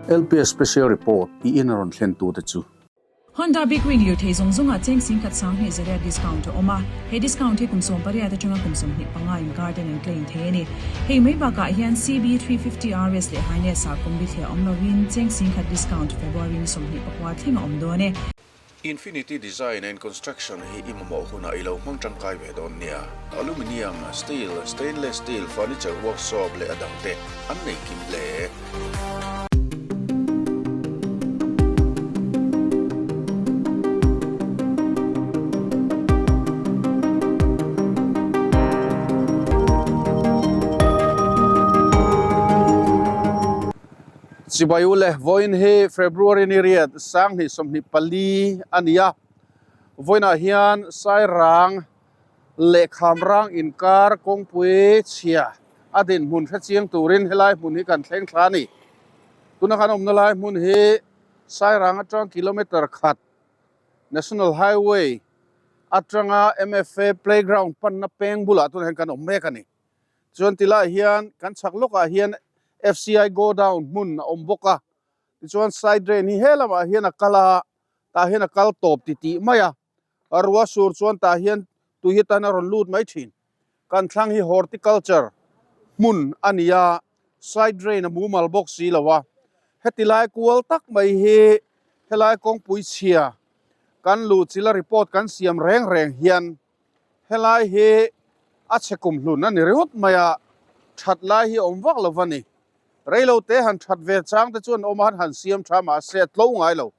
LPS Special Report i in a rawn thlen tute chu. Honda Big Wing lirthei zawng zawngah cheng singkhat sanghnih zariat discount a awm a, he discount hi kum 18 atanga kum 25 inkar ten an claim thei a ni. Hei mai bakah hian CB350 RS leh Highness ah kum bithliah awm loin cheng singkhat discount February ni 24 thleng a awm dawn e. Infinity Design and Construction hi i mamawh hunah i lo hmang tangkai ve dawn nia. Aluminium, steel, stainless steel, furniture workshop leh a dangte an nei kim hle. Chibai u le, vawiin hi February ni riat 2024 a ni a, vawiinah hian Sairang leh Khamrang inkar kawngpui chhia a dinhmun hre chiang turin helai hmun hi kan thleng thla a ni. Tuna kan awmna lai hmun hi Sairang atang kilometre khat National Highway atanga MFA playground panna peng bulah tunah hian kan awm mek a ni. Chuan tilaiah hian kan chhak lawkah hian FCI godown hmun a awm bawk a, tichuan side drain hi he lamah hian a kal a, tah hian a kal tawp ti tih mai a, a rua sur chuan tah hian tui hi tan a rawn lut mai thin. Kan thlang hi horticulture hmun a ni a, side drain a mumal bawk si lo a, heti lai kual tak mai hi helai kawngpui chhia kan luh chila report kan siam reng reng hian Helai hi a chhe kum hlun a ni ringawt mai a, that lai hi a awm vak lo va ni. Reilo te han that ve chang te chuan awm a, han siam tha mahse a tlo ngai lo.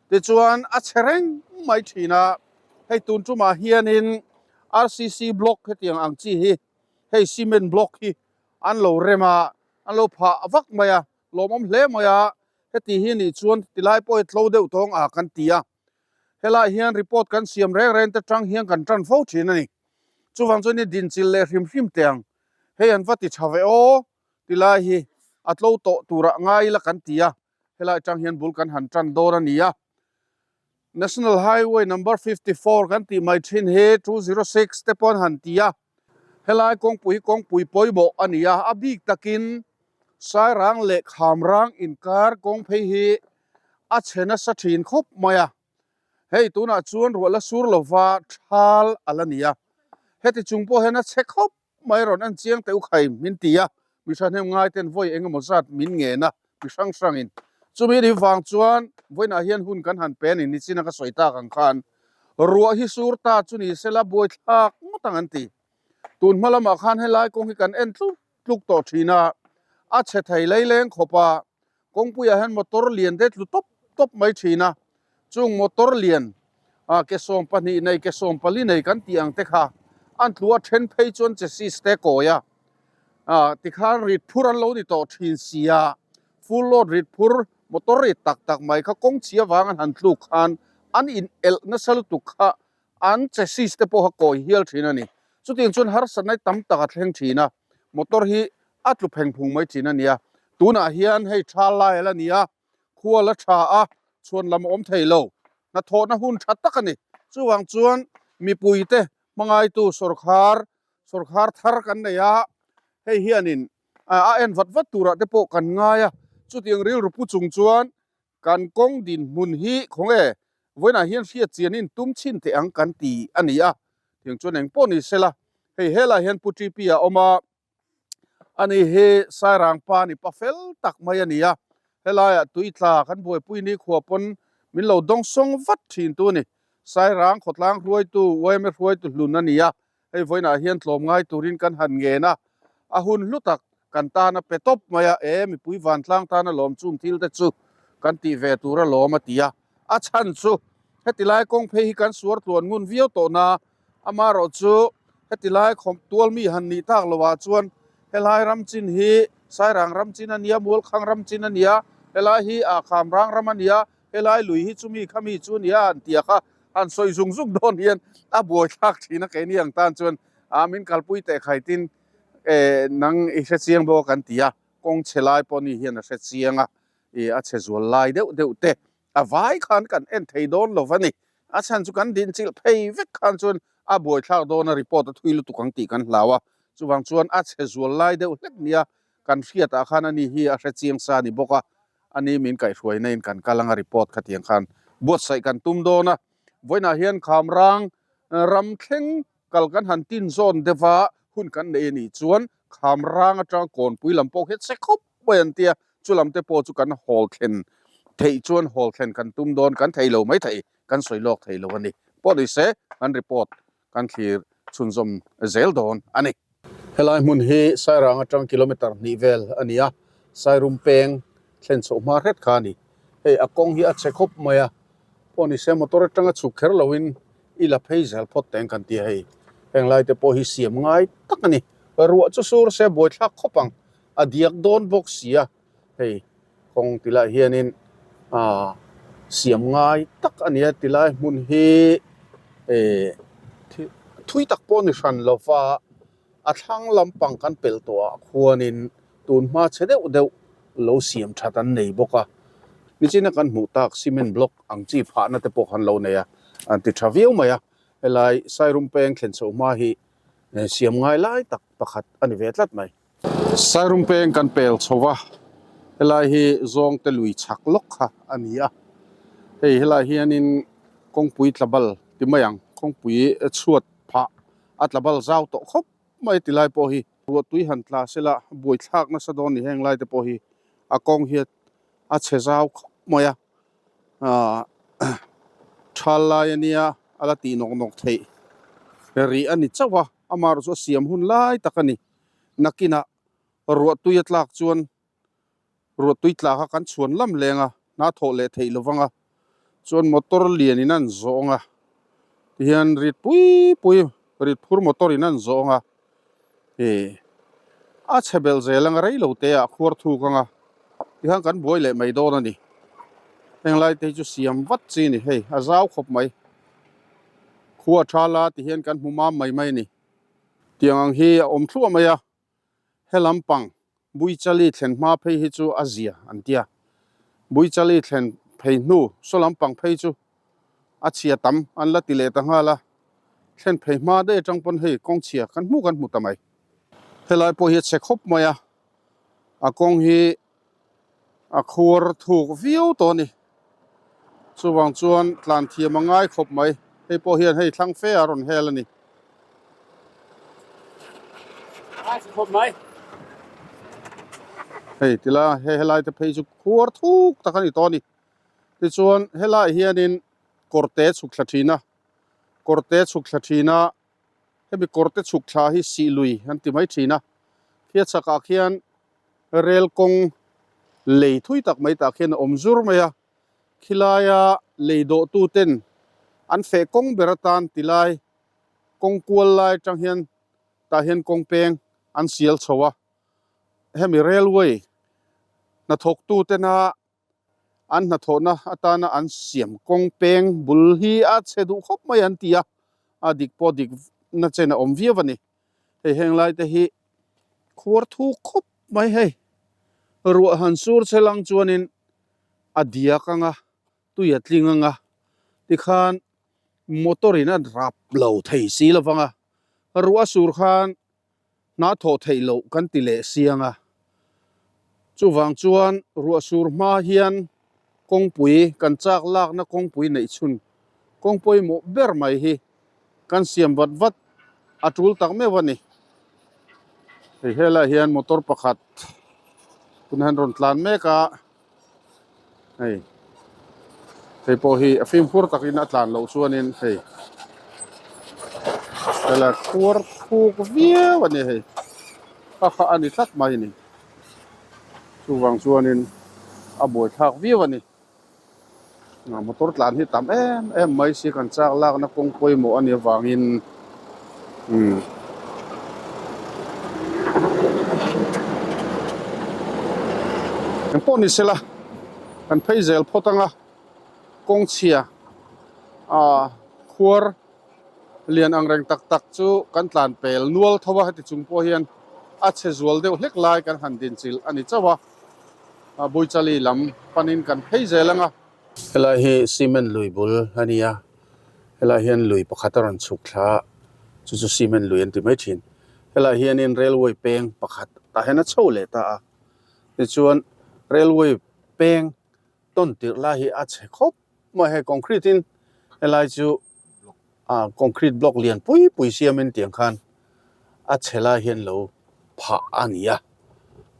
Tichuan a chhe reng mai thin a, hei tun tumah hianin RCC block hetiang ang chi hi hei cement block hi an lo rem a, an lo phah vak mai a, lawmawm hle mai a, heti hi nih chuan tilai pawh hi tlo deuh tawng a kan ti a. Helaiah hian report kan siam reng reng te tang hian kan tan fo thin a ni. Chuvang chuan i dinchilh leh hrim hrim teh ang. Hei an va ti tha ve aw ti lai hi a tlo tawh turah ngai ila kan ti a, helai tang hian bul kan han tan dawn a ni a. National Highway number 54 kan tih mai thin hi 206 te pawh an han ti a. Helai kawngpui hi kawngpui pawimawh a ni a, a bik takin Sairang leh Khamrang inkar kawng phei hi a chhe nasa thin khawp mai a, hei tunah chuan ruah la sur lova thal a la ni a, heti chung pawh hian a chhe khawp mai rawn en chiang teh u khai min ti a, mi thahnem ngai ten vawi eng emaw zat min ngen a, mi hrang hrangin chumi ni vang chuan vawiinah hian hun kan han pe a ni nichina ka sawi tak ang khan ruah hi sur ta chu ni sela buaithlak ngawt ang an ti, tun hma lamah khan helai kawng hi kan en tluk tluk tawh thin a, a chhe thei leileng khawp a, kawngpuiah hian motor lian te tlu tawp tawp mai thin a, chung motor lian ah ke 12 nei ke 14 nei kan tih ang te kha an tlu a then phei chuan chassis te kawi a, ah tikhan rit phur an lo ni tawh thin si a, full load rit phur motor rit tak tak mai kha kawng chhia vang an han tluk khan an in elh nasa lutuk kha An chassis te pawh a kawi hial thin a ni. Chutiang chuan harsatna hi tam tak a thleng thin a, motor hi a tlu pheng phung mai thin a nia. Tunah hian hei tha lai a la ni a, khua la tha a, chhuan lam a awm thei lo. Hnathawhna hun tha tak a ni. Chuvang chuan mipuite hmangaitu sawrkhar, sawrkhar thar kan nei a, hei hianin a en vat vat turah te pawh kan ngai a. Chutiang rilru pu chung chuan Kan kawng dinhmun hi khawnge vawiinah hian hriat chianin tum chhin teh ang kan ti a ni a, tiang chuan eng pawh ni sela, hei helaiah hian Pu TP a awm a, ani hi Sairang pa ni pa fel tak mai a ni a, helaiah tui tla kan buaipui ni khua pawn min lo dawngsawng vat thin tu a ni, Sairang khawtlang hruaitu yma hruaitu hlun a ni a, Hei vawiinah hian tlawm ngai turin kan han ngen a, a hun hlu tak kan tan a pe tawp mai a, e mipui vantlang tana lawm chung thil te chu kan tih ve tur a lawm a ti a, a chhan chu heti lai kawng phei hi kan suar tluan ngun viau tawh na, amaherawh chu heti lai khawm tual mi han nih tak loh ah chuan helai ram chin hi Sairang ram chin a nia, Mualkhang ram chin a nia, helai hi Khamrang ram a nia, Helai lui hi chumi khami chu nia an tia kha han sawi zung zung dawn hian a buai thlak thin a keini ang tan chuan a min kalpui teh khai tin eh nang i hre chiang bawk a kan ti a, kawng chhe lai pawh ni hian a hre chiang a, ih a chhe zual lai deuh deuh te a vai khan kan en thei dawn lo va ni, a chhan chu kan din chilh phei vek khan chuan a buai thlak dawn a report a thui lutuk ang tih kan hlau a, chuvang chuan a chhe zual lai deuh hlek nia kan hriatah khan ani hi a hre chiang sa a ni bawk a. Ani min kaihhruaina in kan kal anga report khatiang khan buatsaih kan tum dawn a. Vawiinah hian Khamrang ram thleng kal kan han tin zawn deuh a, hun kan nei a nih chuan Khamrang atanga Kawnpui lam pawh khi a che khawp mai an tia, chu lam te pawh chu kan hawl thlen theih chuan hawl thlen kan tum dawn, kan thei lo mai thei, kan sawi lawk thei lo a ni. Pawh ni se kan report kan thlir chhunzawm zel dawn a ni. Helai hmun hi Sairang atang kilometre hnih vel a ni a, Sairum peng thlen chhoh hma hret kha a ni. Hei a kawng hi a chhe khawp mai a, pawh ni se motor atanga chhuk kher loin i la phei zel phawt teng kan ti a hei. Heng lai te pawh hi siam ngai tak a ni. Ruah chu sur se buaithlak khawp ang, a diak dawn bawk si a, hei kawng ti lai hianin aaa siam ngai tak a ni a ti lai hmun hi ehh thui tak pawh ni hran lo va a thlang lampang kan pelh tawh ah khuanin tun hma chhe deuh deuh lo siam that an nei bawk a nichina kan hmuh tak cement block ang chi phahna te pawh khan lo nei a an ti tha viau mai a helai Sairum peng thlen chhoh hma hi siam ngai lai tak pakhat a ni ve tlat mai. Sairum peng kan pel chho va, helai hi zawngte lui chhak lawk kha a ni a, hei helai hianin kawngpui tla bal ti mai ang, kawngpui chhuat phah a tla bal zau tawh khawp mai ti lai pawh hi ruahtui han tla sela buaithlak nasa dawn ni heng lai te pawh hi a kawng hi a chhe zau khawp mai a, aah thal lai a nia a la tih nawk nawk theih rih a ni chauh a, amaherawhchu chu a siam hun lai tak a ni. Nakinah ruahtui a tlak chuan ruahtui tla kha kan chhuan lam leng a, hna thawh leh theih lo vang a, chuan motor lian in an zawng a, tihian rit pui pui rit phur motor in an zawng a, ih a chhe belh zel anga rei lo te ah khuar thuk anga tikhan kan buai leh mai dawn a ni. Heng lai te hi chu siam vat chi a ni hei a zau khawp mai khua tha la tihian kan hmu mam mai mai a ni. Tiang ang hi a awm thluah mai a, he lampang Buichali thlen hma phei hi chu a zia an tia. Buichali thlen phei hnu saw lampang phei chu a chhia tam an la ti leh ta nghal a, thlen phei hma daih atang pawn hei kawng chhia kan hmu kan hmu ta mai. Helai pawh hi a chhe khawp mai a, a kawng hi a khuar thuk viau tawh a ni. Chuvang chuan tlan thiam a ngai khawp mai. Hei pawh hian hei thlang fe a rawn hel a ni. Hei tila hei helai te phei chu khuar thuk tak a ni tawh a ni. Tichuan helaiah hianin kawrte chhuk thla thin a, kawrte chhuk thla thin a hemi kawrte chhuk thla hi sih lui an ti mai thin a, khi a chhakah khian rel kawng lei thui tak mai tah khian a awm zur mai a, khilaia lei dawh tu ten an feh kawng ber atan ti lai kawng kual lai atang hian tah hian kawng peng an sial chho a, hemi railway hnathawk tu tena An hnathawhna atana an siam kawng peng bul hi a chhe duh khawp mai an ti a, a dik pawh dik na chen a awm viau a ni. Hei heng lai te hi khuar thuk khawp mai hei. Ruah han sur che lang chuanin a diak anga, tui a tling anga, tikhan motor in a rap lo thei si lovang a, ruah a sur khan hna thawh theih loh kan ti leh siang a, chuvang chuan ruah sur hma hian kawngpui kan chak lakna kawngpui neih chhun kawng pawimawh ber mai hi kan siam vat vat a tul tak meuh a ni. Hei helaiah hian motor pakhat tunah hian rawn tlan mek a. Hei hei pawh hi a fimkhur takin a tlan loh chuanin hei hela khuar thuk viau a ni hei kha kha a ni tlat mai a ni chuvang chuanin a buaithlak viau a ni. Motor tlan hi tam em em mai si kan chak lakna kawng pawimawh a nih avangin umm engpawh ni sela kan phei zel phawt anga kawng chhia ah khuar lian ang reng tak tak chu kan tlan pel nual tho a heti chung pawh hian a chhe zual deuh hlek lai kan han dinchilh a ni chauh a. Buichali lam panin kan phei zel ang a. Helai hi cement lui bul a ni a, helai hian lui pakhat a rawn chhuk thla a, chu chu cement lui an ti mai thin. Helai hianin railway peng pakhat tah hian a chho leh ta a, tichuan railway. peng tawn tirh lai hi a chhe khawp mai hei concrete in helai chu ah concrete block lian pui pui siamin tiang khan a chhe lai hian lo phah a ni a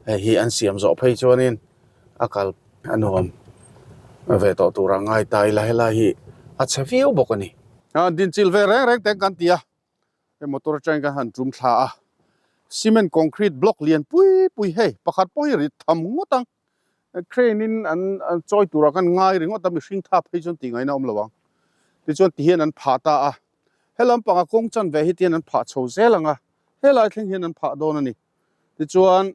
hei hi an siam zawh phei chuanin a kal a nuam ve tawh tur a ngai ta ila helai hi a chhe viau bawk a ni. Ah dinchilh ve reng reng teng kan ti a he motor atangin kan han tum thla a cement concrete block lian pui pui hei pakhat pawh hi rit tham ngawt ang. Crane in an chawi turah khan ngai ringawt a mihring tha phei chuan tih ngaihna a awm lo ang. Tichuan ti hian an phah ta a, helam panga kawng chan ve hi tihian an phah chho zel ang a, helai thleng hian an phah dawn a ni. Tichuan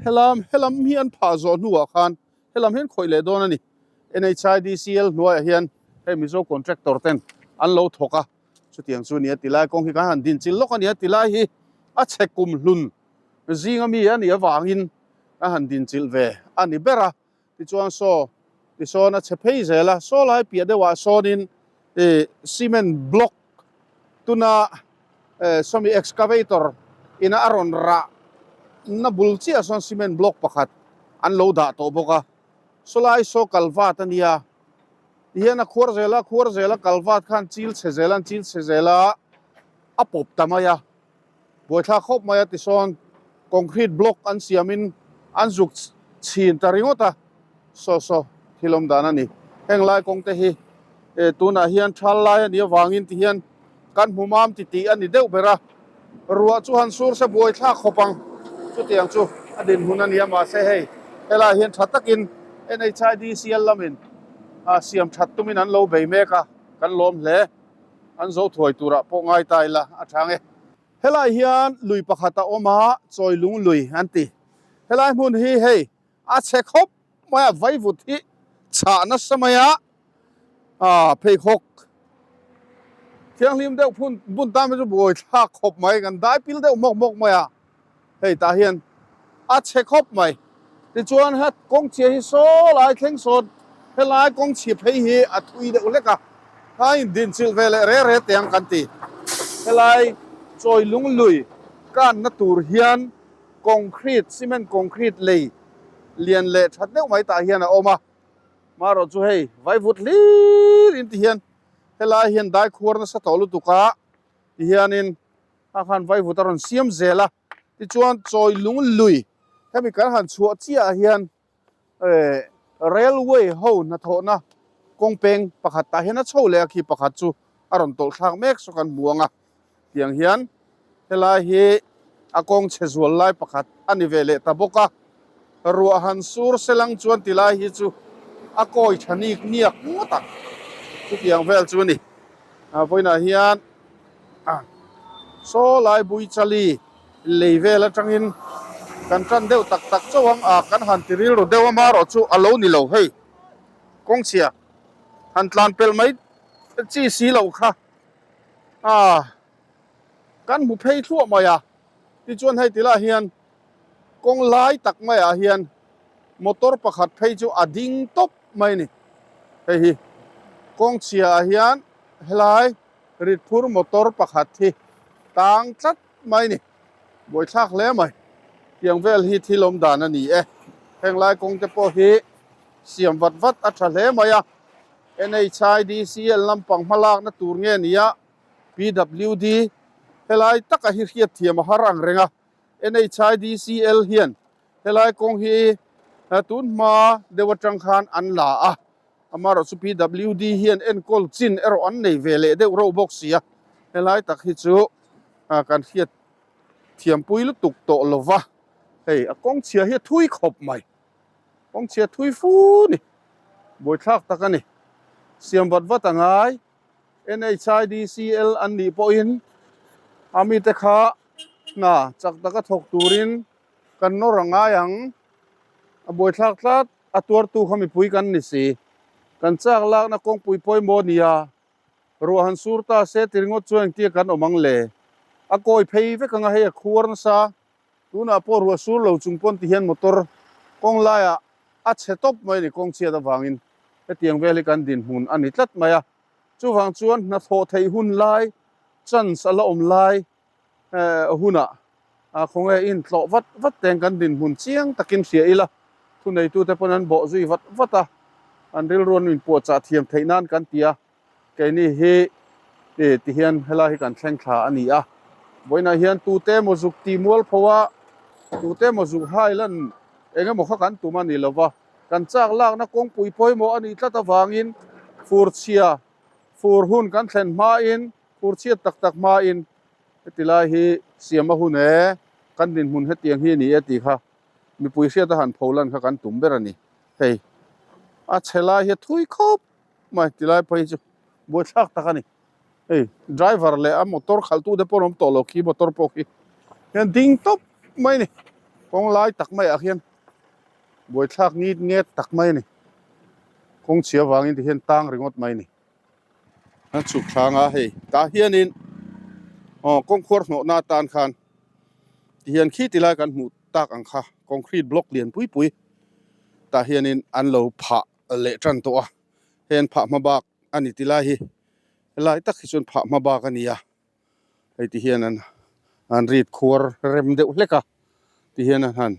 helam helam hi an phah zawh hnuah khan helam hian khawih leh dawn a ni. NHIDCL hnuaiah hian hei Mizo contractor ten an lo thawk a, chutiang chu a ni a tilai kawng hi kan han din chil lawk a ni a, tilai hi a chhe kum hlun zinga mi a nih avangin a han dinchilh ve a ni ber a, tichuan saw tisawn a chhe phei zel a, saw lai piah deuhah sawnin ih cement block tuna eh sawmi excavator ina a rawn rah na bul chiah sawn cement block pakhat an lo dah tawh bawk a, saw lai saw kalvat a nia tihian a khuar zel a, khuar zel a kalvat khan chil chhe zel a an chil chhe zel a a pawp ta mai a. Buaithlak khawp mai a tisawn concrete block an siamin an zuk chhin ta ringawt a, saw saw thil awm dan a ni. Heng lai kawng te hi eh tunah hian thal lai a nih avangin ti hian kan hmu mam ti tih a ni deuh ber a, ruah chu han sur se buaithlak khawp ang chutiang chu a dinhmun a ni a mahse hei helaiah hian tha takin NHIDCL lamin ah siam that tumin an lo bei mek a, kan lawm hle. An zo thuai turah pawh ngai ta ila a chang e. Helai hian lui pakhat a awm a, Chawilung lui an ti. Helai hmun hi hei a chhe khawp mai a, vaivut hi chhah nasa mai a, aa pheikhawk thianghlim deuh phun bun tan hi chu buai thlak khawp mai, kan dai pil deuh hmawk hmawk mai a. Hei tah hian a chhe khawp mai. Tichuan he kawngchhia hi saw lai thleng sawn helai kawngchhia phei hi a thui deuh hlek a, khain dinchilh ve leh re re teh ang kan ti. Helai chawi lung lui kanna tur hian concrete, cement concrete lei lian leh tha deuh mai tah hian a awm a. Marawh chu hei vaivut hlir in ti hian helai hian dai khuar nasa tawh lutuk a ti hianin a khan vaivut a rawn siam zel a, tichuan chawi lung lui hemi kan han chhuah chiah ah hian eh railway ho hnathawhna kawng peng pakhat tah hian a chho leh a khi pakhat chu a rawn tawlh thlak mek saw kan hmu ang a, tiang hian helai hi a kawng chhe zual lai pakhat a ni ve leh ta bawk a, ruah han sur selang chuan ti lai hi chu a kawi tha nik niak ngawt ang chutiang vel chu a ni a vawiinah hian. Saw lai Buichali lei vel atangin kan tan deuh tak tak chauh ang a, kan han ti rilru deuh a marawh chu a lo ni lo hei kawngchhia han tlan pelh mai chi si loh kha a kan hmu phei thluah mai a, tichuan hei tilai hian kawng lai tak maiah hian motor pakhat phei chu a ding tawp mai a ni hei hi kawngchhia ah hian helai. Ritphur motor pakhat hi tang tlat mai a ni. Buaithlak hle mai. Tiang vel hi thil awm dan a ni e. Heng lai kawng te pawh hi siam vat vat a tha hle mai a. NHIDCL lampang hmalakna tur nge ni a, PWD helai taka hi hriatthiam a har ang reng a. NHIDCL hian helai kawng hi tun hma deuh atang khan an la a. Amaherawh chu PWD hian enkawl chin erawh an nei ve leh deuh reuh bawk si a, helai tak hi chu kan hriat thiampui lutuk tawh lo va, hei a kawngchhia hi a thui khawp mai, kawngchhia thui fu ni, buaithlak tak a ni, siam vat vat a ngai, NHIDCL an nih pawhin a mite kha hna chak taka thawk turin kan nawr a ngai ang, a buaithlak tlat. A tuartu kha mipui kan ni si. Kan chak lakna kawngpui pawimawh nia ruah han sur ta se ti ringawt chuan engtia kan awm ang le? A kawi phei vek ang a, hei a khuar nasa. Tunah pawh ruah sur lo chung pawn ti hian motor kawng laiah a chhe tawp mai a ni kawng chhiat avangin hetiang vel hi kan dinhmun a ni tlat mai a. Chuvang chuan hnathawh theih hun lai, chance a la awm lai hunah khawnge intlawh vat vat teng kan dinhmun chiang takin hria ila. Thuneitute pawn an bawh zui vat vat a, an rilru an inpuahchah thiam theih nan kan ti a, keini hi ti hian helai hi kan thleng thla a ni a. Vawiinah hian tute emaw zuk ti mualpho a, tute emaw zuk hai lan eng emaw kha kan tum a ni lo va, kan chak lakna kawngpui pawimawh a nih tlat avangin fur chhia, fur hun kan thlen hmain, fur chhiat tak tak hmain heti lai hi siam a hun e, kan dinhmun hetiang hi a ni e tih kha mipui hriat a han pho lan kha kan tum ber a ni. Hei a chhe lai hi a thui khawp mai ti lai phei chu buaithlak tak a ni. Hei driver leh a motor khalh tu te pawh an awm tawh lo khi motor pawh khi hian ding tawp mai a ni. Kawng lai tak mai ah khian buaithlak ngit nget tak mai a ni. Kawng chhia vangin ti hian tang ringawt mai a ni. An chhuk thlang a hei tah hianin aw kawngkhuar hnawhna atan khan ti hian khi ti lai kan hmuh tak ang kha concrete block lian pui pui tah hianin an lo phah leh tan tawh a hei an phah hma bak a ni ti lai hi helai tak hi chuan phah hma bak a ni a hei ti hian an an rit khuar rem deuh hlek a ti hian an han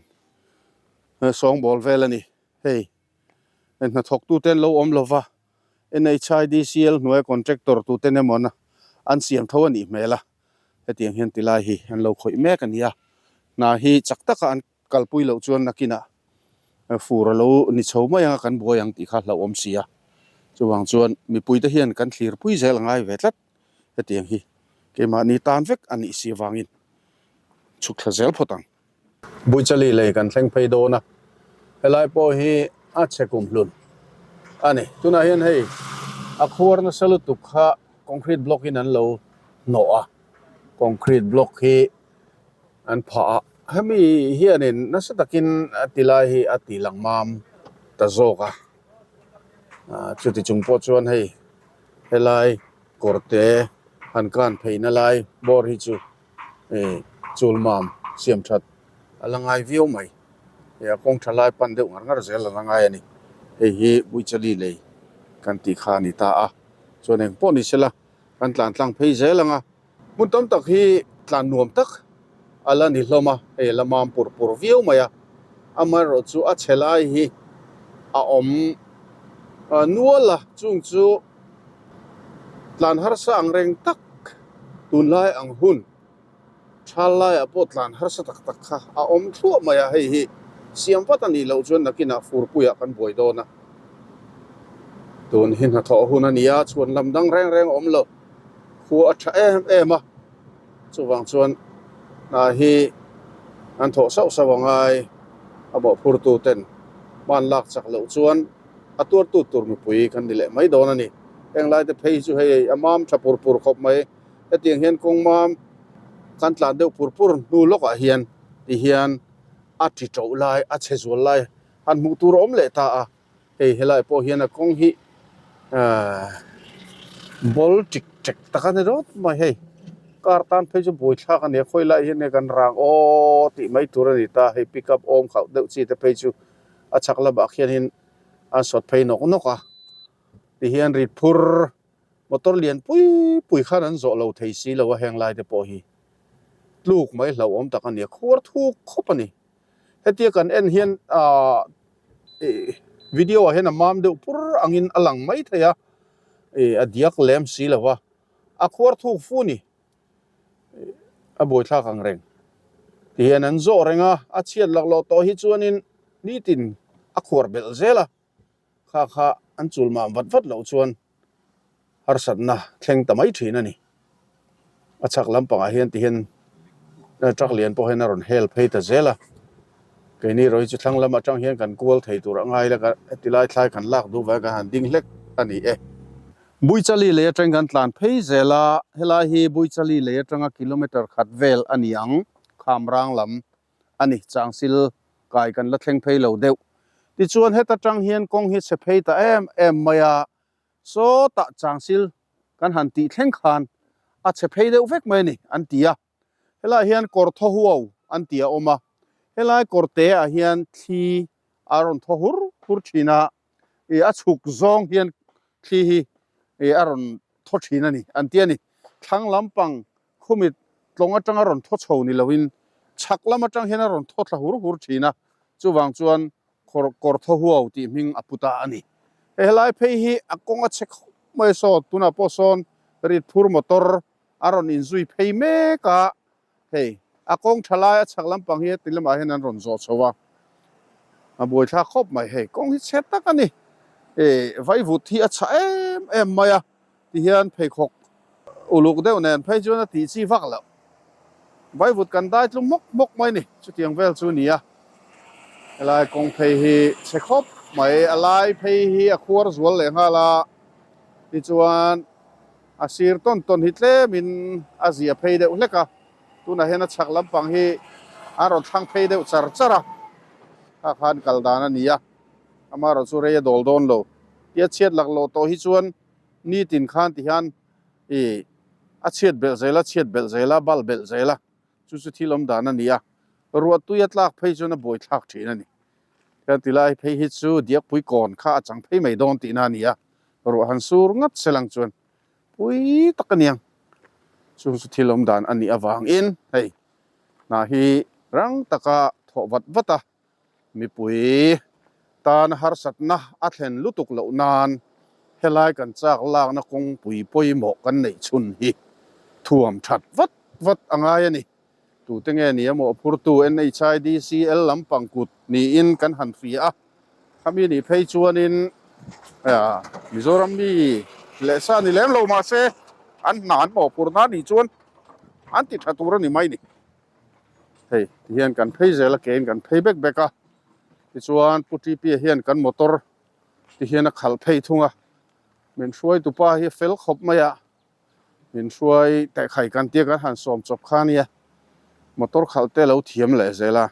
sawngbawl vel a ni hei hnathawk tute an lo awm lova NHIDCL hnuaia contractor tute emaw an siam tho a nih hmel a, hetiang hian tilai hi an lo khawih mek a ni a, hna hi chak taka an kalpui loh chuan nakinah fur a lo ni chho mai anga kan buai ang tih kha hlauhawm si a, chuvang chuan mipuite hian kan thlirpui zel a ngai ve tlat hetiang hi keimahni tan vek a nih si avangin chhuk thla zel phawt ang. Buichali lei kan thleng phei dawn a, helai pawh hi a chhe kum hlun a ni. Tunah hian hei a khuar nasa lutuk kha concrete block in an lo hnawh a, concrete block hi an phah a, hemi hianin nasa takin a ti lai hi a ti lang mam ta zawk a, chuti chung pawh chuan hei helai kawr te han kan pheina lai bawr hi chu. eh chulmam siam that a la ngai viau mai eh a kawng tha lai pan deuh ngar ngar zel a la ngai a ni hei hi Buichali lei kan tih kha a ni ta a chuan eng pawh ni sela kan tlan tlang phei zel ang a hmun tam tak hi tlan nuam tak a la ni hlawm a hei a la mam pur pur viau mai a amaherawh chu a chhe lai hi a awm nual a chung chu tlan harsa ang reng tak tunlai ang hun thal laiah pawh tlan harsa tak tak kha a awm thluah mai a, hei hi siam vat a nih loh chuan nakinah furpuiah kan buai dawn a, tun hi hnathawh hun a ni a, chhuan lam dang reng reng a awm lo, khua a tha em em a, chuvang chuan hna hi an thawh sauh sauh a ngai a mawhphurtu ten hman lak chak loh chuan a tuartu tur mipui kan ni leh mai dawn a ni. Heng lai te phei hi chu hei a mam tha pur pur khawp mai. Hetiang hian kawng mam kan tlan deuh pur pur hnu lawkah hian ti hian a ti to lai a chhe zual lai han hmuh tur a awm leh ta a. Hei helai pawh hian a kawng hi ahh ball ṭik ṭek tak a ni rawt mai hei. Car tan phei chu buaithlak a ni a khawi lai hian nge kan rang aw tih mai tur a ni ta. Hei pickup awm khauh deuh chi te phei chu a chhak lamah khianin an sawt phei nawk nawk a tihian rit phur motor lian pui pui khan an zawh lo thei si lo a heng lai te pawh hi tluk mai hlauhawm tak a ni a khuar thuk khawp a ni hetia kan en hian ahh ih video ah hian a mam deuh pur angin a lang mai thei a ih a diak lem si lo a a khuar thuk fu a ni. A buaithlak ang reng ti hian an zawh reng a, a chhiat laklawh tawh hi chuanin nitin a khuar belh zel a, kha kha an chul mah vat vat loh chuan harsatna thleng ta mai thin a ni. A chhak lampangah hian ti hian truck lian pawh hian a rawn hel phei ta zel a, keini erawh hi chu thlang lam atang hian kan kual thei tur a ngai la, heti lai thlai kan lak duh vang kan han ding hlek a ni e. Buichali lei atang kan tlan phei zel a, helai hi Buichali lei atanga kilometre khat vel a ni ang, Khamrang lam a ni, Changsil kai kan la thleng phei lo deuh. Tichuan heta tang hian kawng hi chhe phei ta em em mai a, sawtah Changsil kan han tih thleng khan a chhe phei deuh vek mai a ni an ti a. Helaiah hian kawr thaw huau an ti a awm a, helai kawr te ah hian thli a rawn thaw hur hur thin a, ih a chhuk zawng hian thli hi ih a rawn thaw thin a ni an ti a ni. Thlang lampang khumit tlawng atanga rawn thaw chho ni loin chhak lam atang hian a rawn thaw thla hur hur thin a, chuvang chuan Kawr thaw huau tih hming a pu ta a ni. Hei helai phei hi a kawng a chhe khawp mai saw tunah pawh sawn rit phur motor a rawn inzui phei mek a, hei a kawng tha lai a chhak lampang hi heti lamah hian an rawn zawh chho a, a buaithlak khawp mai. Hei kawng hi chhe tak a ni, vaivut hi a chhah em em mai a. Tihian pheikhawk uluk deuh nen phei chuan a tih chi vak loh. Vaivut kan dai tlum hmawk hmawk mai ni, chutiang vel chu ni a. Helai kawng phei hi chhe khawp mai, a lai phei hi a khuar zual leh nghal a, tichuan a sir tawn tawn hi tlemin a zia phei deuh hlek a, tunah hian a chhak lampang hi an rawn thlang phei deuh char char a, kha khan kal dan a ni a, amaherawhchu rei a dawl dawn lo. Tia chhiat laklawh tawh hi chuan Nitin khan ti hian i a chhiat belh zel a, chhiat belh zel a, bal belh zel a, chu chu thil awm dan a ni a, ruah tui a tlak phei chuan a buai thlak thin a ni. Tihian tilai phei hi chu diakpui kawn kha a chang phei mai dawn tihna a ni a, ruah han sur ngat se lang chuan pui tak a niang. Chu chu thil awm dan a nih avangin hei hna hi rang taka thawh vat vat a, Mipui tan harsatna a thlen lutuk loh nan helai kan chak lakna kawngpui pawimawh kan neih chhun hi thuam that vat vat a ngai a ni. Tute nge ni emaw phurtu NHIDCL lampang kut niin kan han hria a, khami nih phei chuanin Mizoram mi leh sa ni lem lo mahse an hna an mawhphurhna nih chuan an ti tha tur a ni mai ni. Hei ti hian kan phei zel a kein kan phei bek bek a tichuan Pu T_P hian kan motor ti hian a khalh phei thung a min hruai tupa hi a fel khawp mai a min hruai teh khai kan tia kan han sawm chawp kha ania motor khalh te lo thiam leh zel a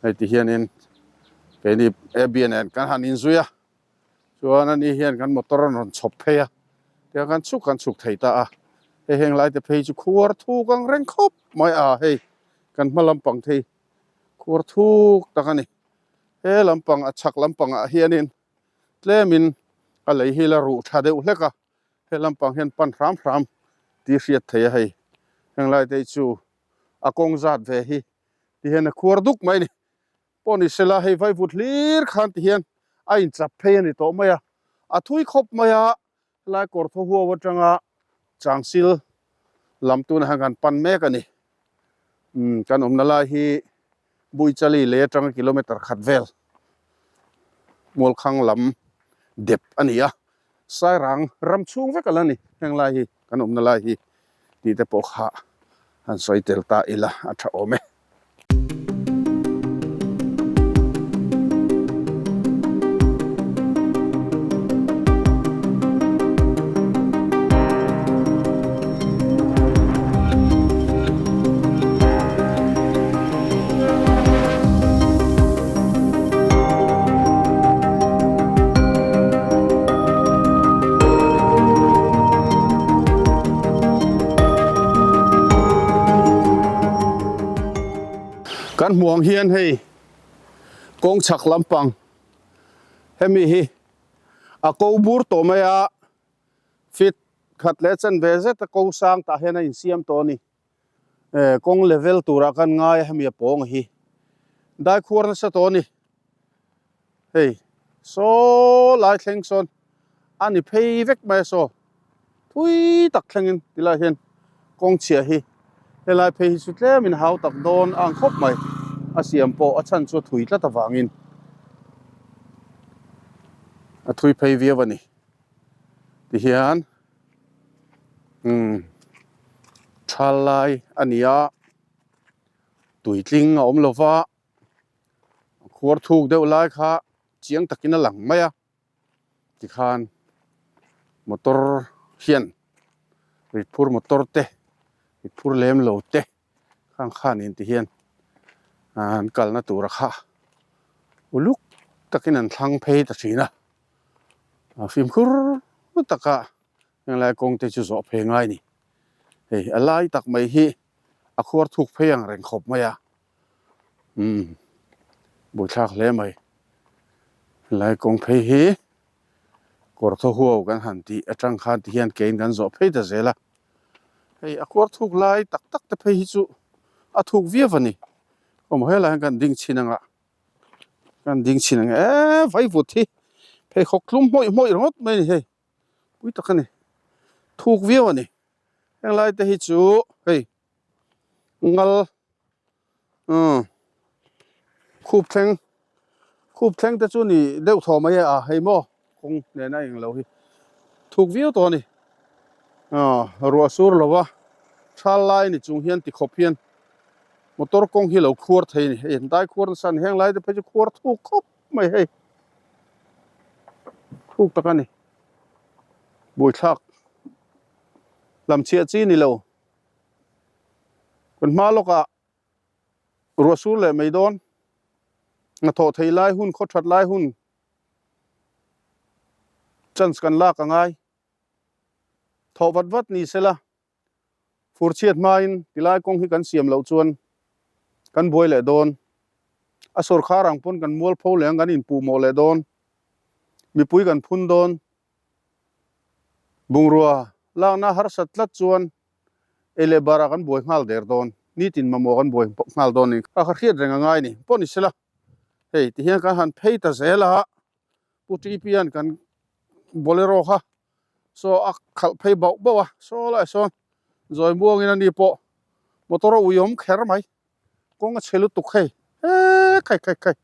hei ti hianin keini A_B nen kan han inzui a. Chuan ani hian kan motor an rawn chhawp phei a, tiang khan chhuk kan chhuk thei ta a, hei heng lai te phei chu khuar thuk ang reng khawp mai a, hei kan hma lampang thei khuar thuk tak a ni, he lampang a chhak lampang ah hianin tlemin a lei hi la ruh tha deuh hlek a, he lampang hian pan hram hram tih hriat thei a hei, heng lai te hi chu a kawng zat ve hi ti hian a khuar duk mai a ni. Pawh ni sela hei vaivut hlir khan ti hian a inchap phei a ni tawh mai a, a thui khawp mai a, helai kawr thaw huau atanga changsil lam tunah hian kan pan mek a ni. Umm kan awmna lai hi Buichali lei atanga kilometer khat vel Mualkhang lam dep a ni a, Sairang ram chhung vek a la ni heng lai hi kan awmna lai hi tih te pawh kha han sawi tel ta ila a tha awm e. Kan hmuh ang hian hei kawng chhak lampang hemi hi a ko bur tawh mai a fit khat leh chanve zet a ko sang tah hian a insiam tawh a ni. Kawng level turah khan ngai a hemi a pawng hi dai khuar nasa tawh a ni hei saw lai thleng sawn a ni phei vek mai a saw thui tak thlengin tilai hian kawng chhiah hi helai phei hi chu tlemin hau tak dawn a ang khawp mai a siam pawh a chhan chu a thui tlat avangin a thui phei viau a ni tihian. Umm thal lai a ni a tuitling a awm lo va khuar thuk deuh lai kha chiang takin a lang mai a tikhan motor hian ritphur motor te ritphur lem lo te khang khanin ti hian an kalna tura kha uluk takin an thlang phei ta thin a. A fimkhur taka henglai kawng te chu zawh phei ngai a ni. Hei a lai tak mai hi a khuar thuk phei ang reng khawp mai a, umm buaithlak hle mai. Helai kawng phei hi kawr thaw huau kan han tih atang khan ti hian kein kan zawh phei ta zel a. Hei a khuar thuk lai tak tak te phei hi chu a thuk viau a ni. Awm helai hian kan ding chhin anga. Kan ding chhin ang e vaivut hi pheikhawk tlum hmawih hmawih ringawt mai a ni hei pui tak a ni thuk viau a ni heng lai te hi chu hei ngal umm khup thleng khup thleng te chu ni deuh thaw mai a hei maw kawng nena eng lo hi thuk viau tawh a ni aw ruah sur lo va thal lai ni chung hian tikhawp hian motor kawng hi lo khuar thei a ni hei an dai khuar nasa a ni heng lai te phei chu khuar thuk khawp mai hei thuk tak a ni buaithlak hlamchhiah chi ni lo kan hma lawkah ruah sur leh mai dawn hnathawh thei lai hun khaw that lai hun chance kan lak a ngai thawh vat vat ni sela Fur chhiat hmain tilai kawng hi kan siam loh chuan kan buai leh dawn. A sawrkhar ang pawn kan mualpho leh ang kan inpuh mawh leh dawn. Mipui kan phun dawn. Bungrua lakna harsat tlat chuan ei leh barah kan buai nghal der dawn. Nitin mamawh kan buai nghal dawn ni. Ka hriat reng a ngai ni. Pawh ni sela hei tihian kan han phei ta zel a, Pu Tipian kan Bolero kha saw a khalh phei bauh bauh a saw lai sawn zawi muangin ani pawh motor a ui awm kher mai kawng a chhe lutuk hei he khai khai khai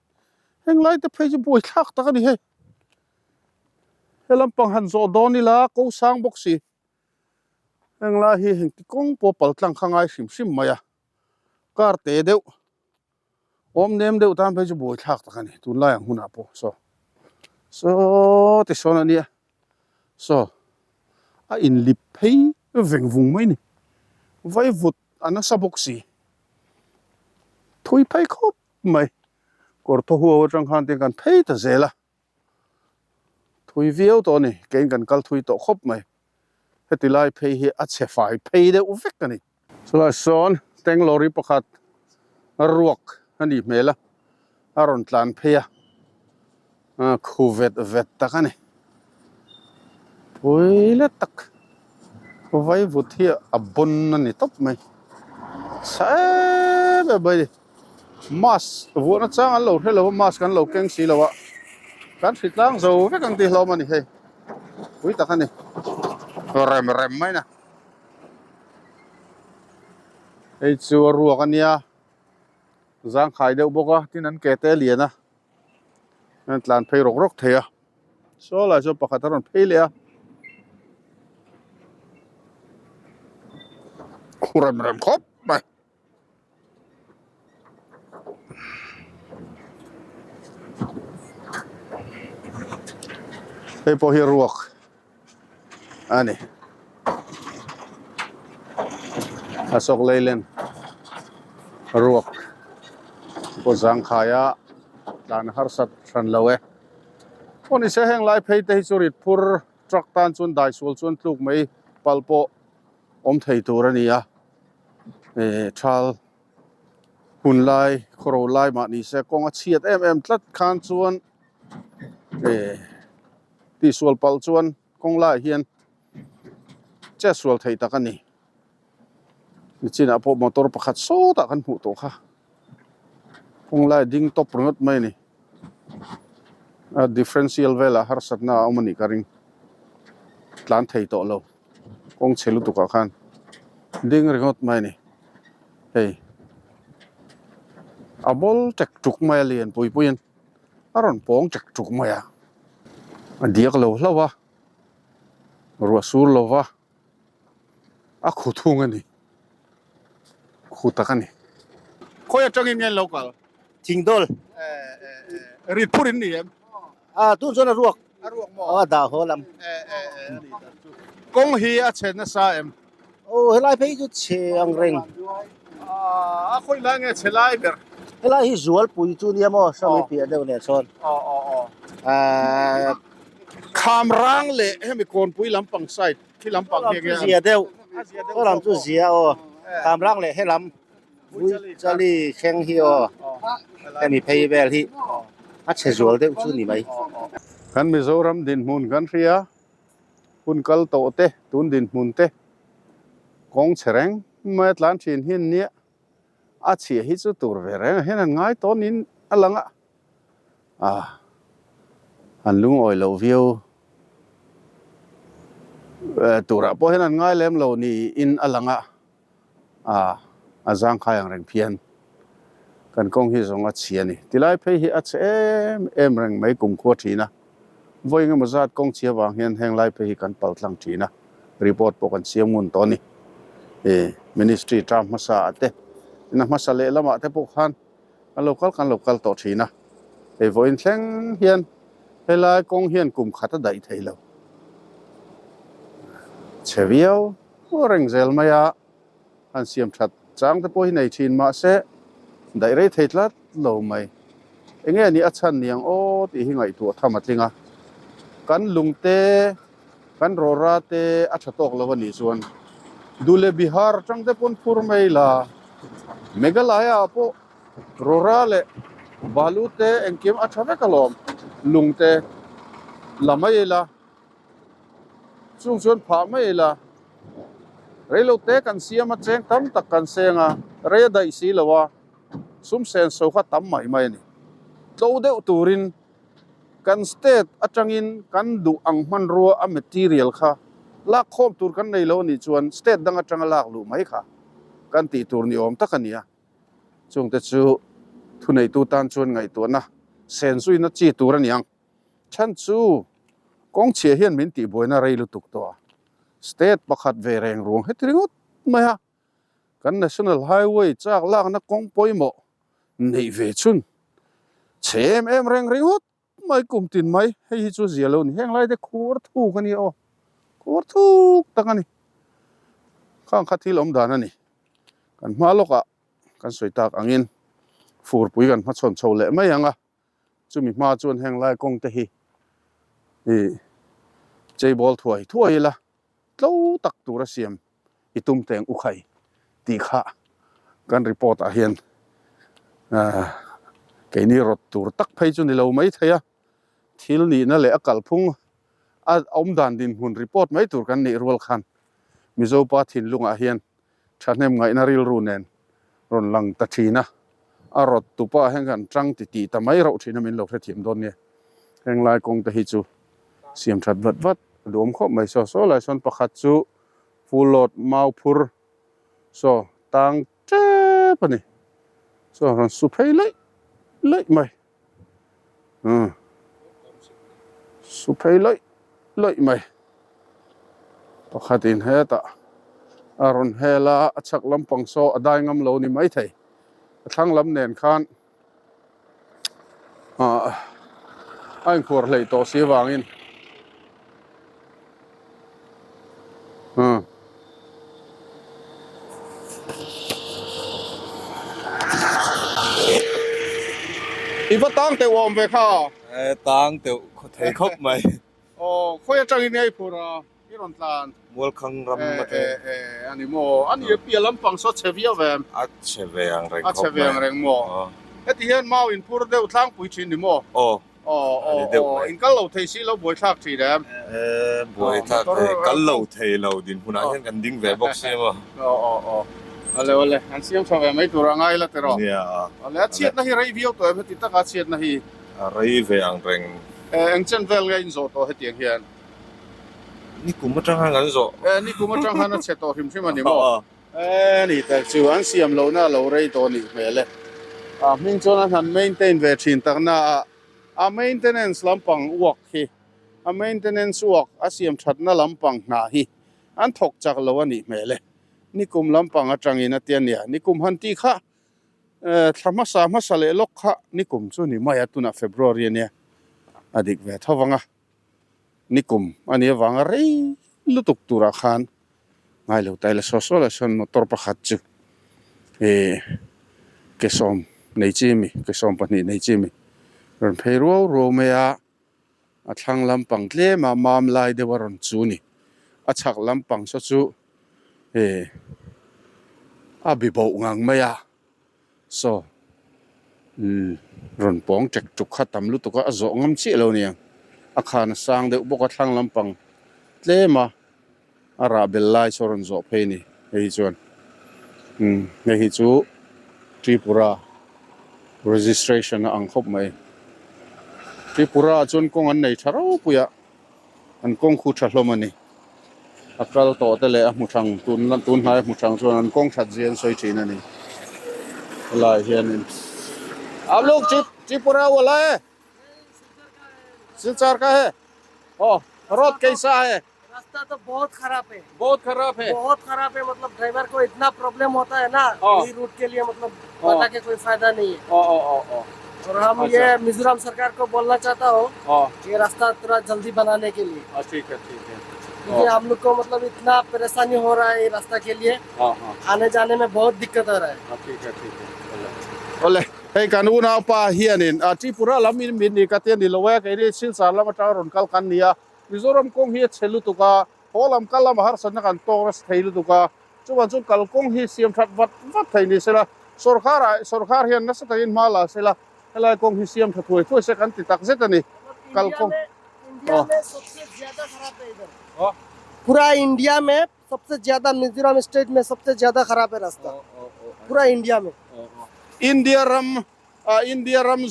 heng lai te phei chu buai thlak tak a ni hei he lampang han zawh dawn ila ko sang bawk si heng lai hi engti kawng pawh pal tlang kha ngai hrim hrim mai a car te deuh. Awm nem deuh tan phei chu buai thlak tak a ni tunlai ang hunah pawh saw saw ti sawn a nia saw a inlip phei veng vung mai ni vaivut a nasa bawk si thui phei khawp mai kawr thaw huau atang khan tin kan phei ta zel a thui viau tawh a ni keiin kan kal thui tawh khawp mai. Heti lai phei hi a chhe fai phei deuh vek a ni. Chulai sawn tank lorry pakhat ruak a nih hmel a, a rawn tlan phei a, khu vet vet tak a ni. Pui let tak vaivut hi a bawn a ni tawp mai. Chhe em em mai a ni. Mask vuahna chang an lo hre lo a, mask an lo keng si lo a, kan hritlang zo vek ang tih hlawm a ni hei. Pui tak a ni. Rem rem mai na. Hei chu a ruak a nia. Zangkhai deuh bawk a, tin an ke te a lian a. An tlan phei rawk rawk thei a. Saw lai chuan pakhat a rawn phei leh a. Khu rem rem khawp mai. Hei pawh hi ruak a ni a sawk leilen ruak pawh zangkhai a tlan harsat hran lo e pawh ni se heng lai phei te hi chu rit phur truck tan chuan dai sual chuan tluk mai pal pawh awm thei tur a ni a. eh thal hun lai khawro lai mah ni se kawng a chhiat em em tlat khan chuan eh tihsual palh chuan kawng laiah hian chetsual thei tak a ni nichinah pawh motor pakhat sawtah kan hmuh tawh kha kawng lai ding tawp ringawt mai a ni a differential velah harsatna a awm a nih ka ring tlan thei tawh lo. Kawng chhe lutuk ah khan ding ringawt mai a ni hei a bawl tek tuk mai a lian pui pui in a rawn pawng tek tuk mai a a diak lo hlauh a ruah sur lo va a khu thung a ni khu tak a ni. Khawi atangin nge an lo kal? Thingdawl. Rit phur in ni em? A tun chuan a ruak. A ruak maw? A dah haw lam. Kawng hi a chhe nasa em? Aw helai phei chu chhe ang reng. A khawi lai nge chhe lai ber? Helai hi Zualpui chu nia maw Sangui piah deuh leh sawn. Aw aw aw. Kham rang leh hemi Kawnpui lampang side khi lampang hi nge? Zia deuh. Saw lam chu zia aw. Kham rang leh helam Chali thleng hi aw hemi phei vel hi a chhe zual deuh chu ni mai. Kan Mizoram dinhmun kan hria, hun kal tawh te, tun dinhmun te kawng chhe reng mai a tlan thin hi nia, a chhia hi chu tur ve reng ah hian an ngai tawn in a lang a. A an lungawi loh viau turah pawh hian an ngai lem lo niin a lang a, a a zangkhai ang reng phian. Kan kawng hi zawng a chhi a ni. Tilai phei hi a chhe em em reng mai kumkhua thin a, vawi engemaw zat kawng chhi avang hian heng lai phei hi kan pal tlang thin a, report pawh kan siam ngun tawh a ni. Ministry term hmasa ah te, ina hmasa lehlamah te pawh khan Kan lo kal kan lo kal tawh thin a, hei vawiin thleng hian helai kawng hian kum khat a daih thei lo. Chhe viau reng zel mai a, han siam that chang te pawh hi nei thin mahse daih rei thei tlat lo mai. Enge ni a chhan niang aw tih hi ngaihtuah tham a tling a, kan lungte kan rawra te a tha tawk lo a nih chuan Dule Bihar atang te pawn phur mai la, Meghalaya ah pawh rawra leh balu te engkim a tha vek alawm, lung te la mai ila, chung chuan phah mai ila, reilo te kan siam a cheng tam tak kan seng a, rei a daih si lo a, sum sen so kha tam mai mai a ni. Tlo deuh turin Kan state atangin kan duh ang hmanrua a material kha lak khawm tur kan nei lo anih chuan state dang atanga lak luh mai kha kan tih tur ni awm tak a ni a. Chungte chu thuneitu tan chuan ngaihtuahna sen zuina chi tur a ni ang. Chhan chu kawng chhia hian min tihbuaina rei lutuk tawh a, state pakhat ve reng ruang heti ringawt mai a, kan national highway chak lakna kawng pawimawh neih ve chhun chhe em em reng ringawt mai kum tin mai hei hi chu zia lo ni heng lai te khur thuk a ni aw khur thuk tak a ni khang kha thil awm dan a ni kan hma lawkah kan sawi tak angin furpui kan hmachhawn chho leh mai ang a. Chumi hma chuan heng lai kawng te hi ih cheibawl thuai thuai ila tlo tak tura siam i tum teng u khai tih kha kan report ah hian ah keini rawt tur tak phei chu ni lo mai thei a, thil nihna leh a kalphung a awmdan dinhmun report mai tur kan nih rual khan Mizopa thinlungah hian thahnem ngaihna rilru nen rawn lang ta thin a, a rawt tupa hian kan tang ti tih ta mai rauh thin a min lo hrethiam dawn nia. Heng lai kawng te hi chu siam that vat vat a duhawm khawp mai. Saw saw lai sawn pakhat chu full load mau phur saw tang tep a ni. Saw rawn su phei laih laih mai. Umm su phei laih laih mai pakhatin hetah a rawn hel a a chhak lampang saw a dai ngam lo ni maithei a thlang lam nen khan ah a inkhuar hleih tawh si avangin umm. I va tang teuh awm ve kha. E tang teuh khaw thei khawp mai. Aw khawi atangin nge i phur a i rawn tlan. Mualkhang ram atang. E e e ani maw ani a piah lampang saw chhe viau ve em. A chhe ve ang reng khawp mai. A chhe ve ang reng maw. Heti hian mau in phur deuh tlangpui thin ni maw. Aw. Aw aw aw in kal lo thei si lo buai thlak thin em? E buai thlak thei kal lo thei lo dinhmunah hian kan ding ve bawk si emaw. Aw aw aw ale ale an siam tha ve mai tur a ngai la tiraw. Nia ale a chhiatna hi rei viau tawh em heti taka chhiatna hi? A rei ve ang reng. E eng chen vel nge in zawh tawh hetiang hian? Nikum atang khan kan zawh. E nikum atang khan a chhe tawh hrim hrim a ni maw? E ni tak chu an siam lohna a lo rei tawh nih hmel e. A hming chuan an han maintain ve thin tak na a, a maintenance lampang uak hi, a maintenance uak a siam thatna lampang hna hi an thawk chak lo a nih hmel e. Nikum lampang atangin a ti a nia, nikum han tih kha thla hmasa hmasa leh lawk kha nikum chu ni mai a, tunah February a nia, a dik ve tho vang a. Nikum a nih avanga rei lutuk turah khan ngai lo ta ila saw saw lah sawn motor pakhat chu ih ke sawm nei chi ami ke sawm pahnih nei chi ami rawn phei ruau ruau mai a a thlang lampang tlem a mam lai deuh a rawn chu ni a chhak lampang saw chu ih a bi boh ngang mai a. Saw umm rawn pawng ṭek ṭuk kha tam lutuk a, a zawh ngam chiah lo nia. A khan a sang deuh bawk a, thlang lampang tlem a, a rah bel lai saw rawn zawh phei a ni hei hi chuan. Umm hei hi chu Tripura registration a ang khawp mai. Tripura ah chuan kawng an nei tha ropui a an kawng khu tha hlawm a ni a kal tawh te leh a hmu thang tun tun hnai a hmu thang chuan an kawng that zia an sawi thin a ni helaiah hianin aap luk Tripura wala e Silchar ka he aw road kaisa he. रास्ता तो बहुत खराब है बहुत खराब है बहुत खराब है मतलब ड्राइवर को इतना प्रॉब्लम होता है ना हाँ। यही रूट के लिए मतलब बता के कोई फायदा नहीं है ओ ओ ओ ओ और हम अच्छा। ये मिजोरम सरकार को बोलना चाहता हूँ ओ ये रास्ता थोड़ा जल्दी बनाने के लिए हाँ, ठीक है ठीक है क्योंकि हम लोग को मतलब इतना परेशानी हो रहा है ये रास्ता के लिए हाँ हाँ आने जाने में बहुत दिक्कत हो रहा है हाँ ठीक है ठीक है ole hei kan unau pa hianin a Tripura lam in min ni ka te ni lo a keini Silchar lam atang rawn kal kan ni a Mizoram kawng hi a chhe lutuk a, haw lam kal lama harsatna kan tawk nasa thei lutuk a, chuvan chu kalkawng hi siam that vat vat thei ni sela, sawrkar ah sawrkar hian nasa takin hma la sela, helai kawng hi siam tha thuai thuai se kan ti tak zet a ni, kalkawng India में सबसे ज्यादा खराब है इधर पूरा India में सबसे ज्यादा मिजोरम स्टेट में सबसे ज्यादा खराब है रास्ता पूरा इंडिया में India ram India ram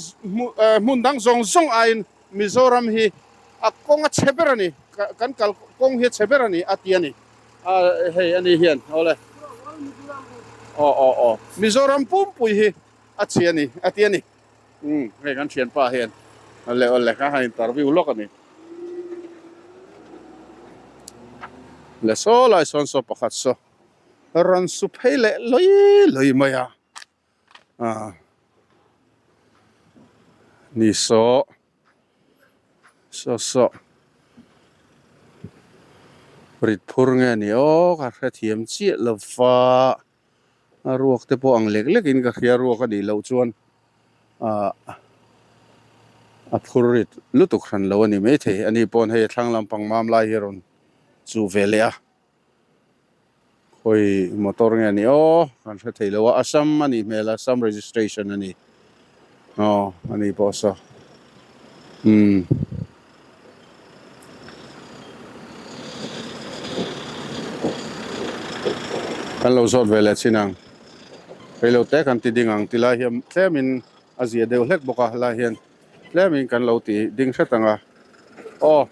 hmun dang zawng zawng aiin Mizoram hi a kawng a chhe ber a ni kan kal kawng hi a chhe ber a ni a ti a ni a hei ani hian awle aw aw aw Mizoram pumpui hi a chhe a ni a ti a ni umm hei kan thianpa hian awle awle ka han interview lawk a ni le saw lai sawn saw pakhat saw rawn su phei leh lawi lawi mai a. Ah ni saw saw saw rit phur nge ni aw ka hrethiam chiah lo va a ruak te pawh ang lek lek in ka hria ruak a nih loh chuan ah a phur rit lutuk hran lo a ni maithei ani pawn hei a thlang lampang mam lai hi a rawn chuh ve leh a. Khawi motor nge ni aw kan hre thei lo a Assam a nih hmel a Assam registration a ni aw a ni pawh saw umm kan lo zawt ve leh chin ang reilo te kan ti ding ang ti lai hian tlem in a zia deuh hlek bawk a helai hian tlem in kan lo ti ding hret ang a aw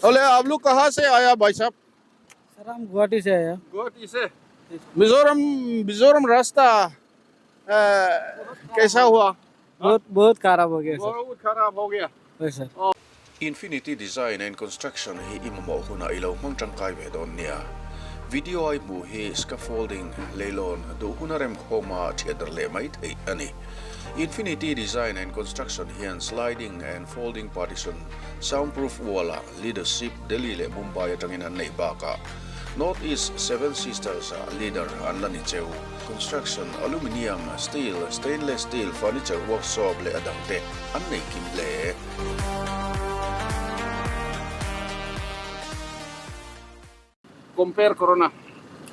awle aap lu kaha se aaya bhai sahab. Sir हम गुवाहाटी से आए हैं गुवाहाटी से मिजोरम मिजोरम रास्ता कैसा हुआ बहुत बहुत खराब हो गया सर बहुत खराब हो गया वही sir Infinity Design and Construction hi i mamawh hunah i lo hmang tangkai ve dawn nia. Video a i hmuh hi scaffolding, leilawn, duh huna remkhawma thiatdar leh mai theih a ni. Infinity Design and Construction hian sliding and folding partition, soundproof wall ah leadership Delhi leh Mumbai atangin an neih bakah North East Seven Sisters ah leader an la ni cheu. Construction, aluminium, steel, stainless steel, furniture workshop leh a dangte an nei kim hle. Compare karo na.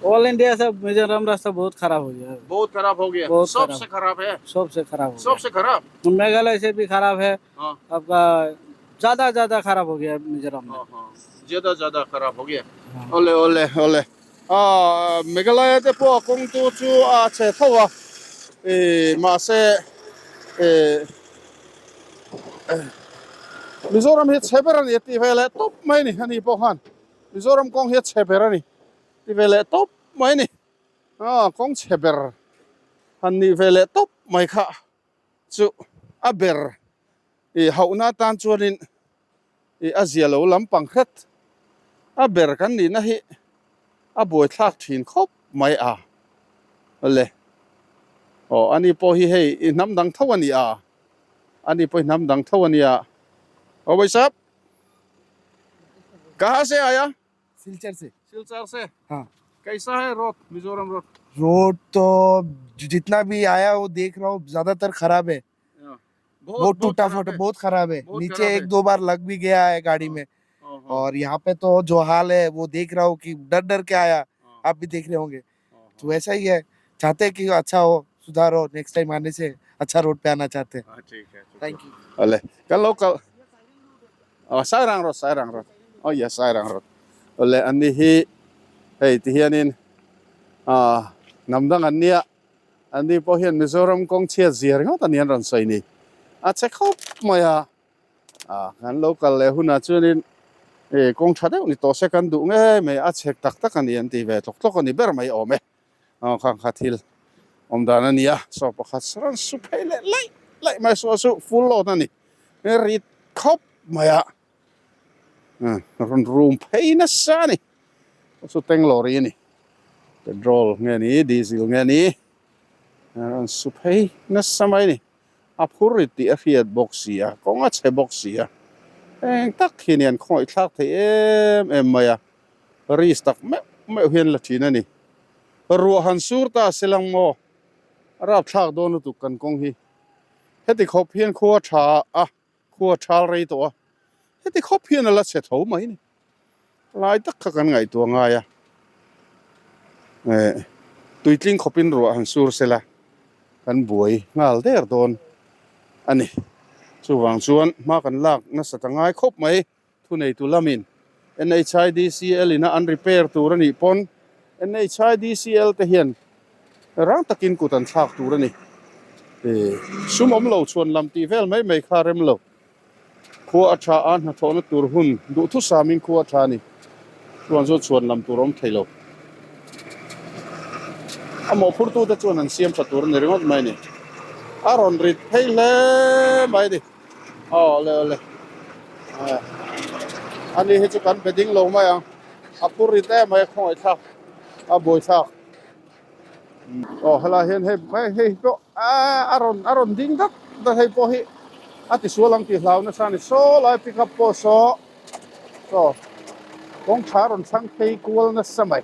All India से मिजोरम रास्ता बहुत खराब हो गया बहुत खराब हो गया बहुत सबसे खराब है सबसे खराब हो सबसे खराब गया मेघालय से भी खराब है हाँ आपका ज्यादा ज्यादा खराब हो गया है मिजोरम में हाँ हाँ ज्यादा ज्यादा खराब हो गया ole ole ole a Meghalaya te pawh a kawng tu chu a chhe tho a ih mahse ih Mizoram hi chhe ber a ni a tih vel eh tawp mai a ni ani pawh khan Mizoram kawng hi a chhe ber a ni ti ve leh tawp mai a ni a kawng chhe ber han nih ve leh tawp mai kha chu a ber ih hauhna atan chuanin ih a zia lo lampang hret a ber kan nihna hi a buaithlak thin khawp mai a le aw ani pawh hi hei i hnam dang tho a ni a ani pawh hi hnam dang tho a nia aw Vaisap kaha se aia. Silchar से सिलचर से हाँ कैसा है road Mizoram road road तो जितना भी आया वो देख रहा हूँ ज्यादातर खराब है हाँ। बहुत टूटा फूटा बहुत खराब है बहुत नीचे खराब एक है। दो बार लग भी गया है गाड़ी में हाँ, हाँ, और यहाँ पे तो जो हाल है वो देख रहा हूँ कि डर डर के आया हाँ, आप भी देख रहे होंगे हाँ, तो ऐसा ही है चाहते हैं कि अच्छा हो सुधार हो नेक्स्ट टाइम आने से अच्छा रोड पे आना चाहते हैं हाँ, ठीक है thank you अले kan lo kal oh Sairang road Sairang road oh yes Sairang road awle an ni hi hei ti hianin ah hnam dang an nia an ni pawh hian Mizoram kawng chhiat zia ringawt a ni an rawn sawi ni a che khawp mai a. A kan lo kal leh hunah chuanin ih kawng tha deuh ni tawh se kan duh ngei mai a chhek tak tak a ni an ti ve tlawk tlawk a ni ber mai awm e. Aw khang kha thil awm dan a ni a, saw pakhat rawn su phei leh laih laih mai saw chu full load a ni rit khawp mai a rawn rum phei nasa a ni chu tank lorry a ni petrol nge ni diesel nge ni rawn su phei nasa mai a ni a phur rit tih a hriat bawk si a kawng a chhe bawk si a eng tak hi nen khawngaih thlak thei em em mai a. Risk tak meuh meuh hian la thin a ni. Ruah han sur ta se lang maw? A rapthlak dawn lutuk kan kawng hi. Heti khawp hian khua tha a, khua thal rei tawh a. Heti khawp hian a la chhe tho mai ni. Lai tak kha kan ngaihtuah ngai a. Eh, tuitling khawpin ruah han sur se la, kan buai nghal der dawn a ni. Chuvang chuan hma kan lak nasa ta ngai khawp mai. Thuneitu lamin NHIDCL ina an repair tur a nih pawn NHIDCL te hian rang takin kut an thlak tur a ni. Sum awm lo chhuan lam tih vel mai mai kha rem lo. Khua a tha a, hnathawhna tur hun duhthusamin khua a tha a ni. Chuan chu chhuan lam tur a awm thei lo. A mawhphurtute chuan an siam tha tur a ni ringawt mai a ni. A rawn rit phei hle mai a ni. Aw le aw le ani hi chu kan be ding lo mai ang a phur rit em mai a khawngaih thlak a buai thlak aw helai hian hei hei pawh a rawn a rawn ding dat dat hei pawh hi a ti sual ang tih hlau nasa a ni saw lai pick up pawh saw saw kawngtha a rawn thlang phei kual nasa mai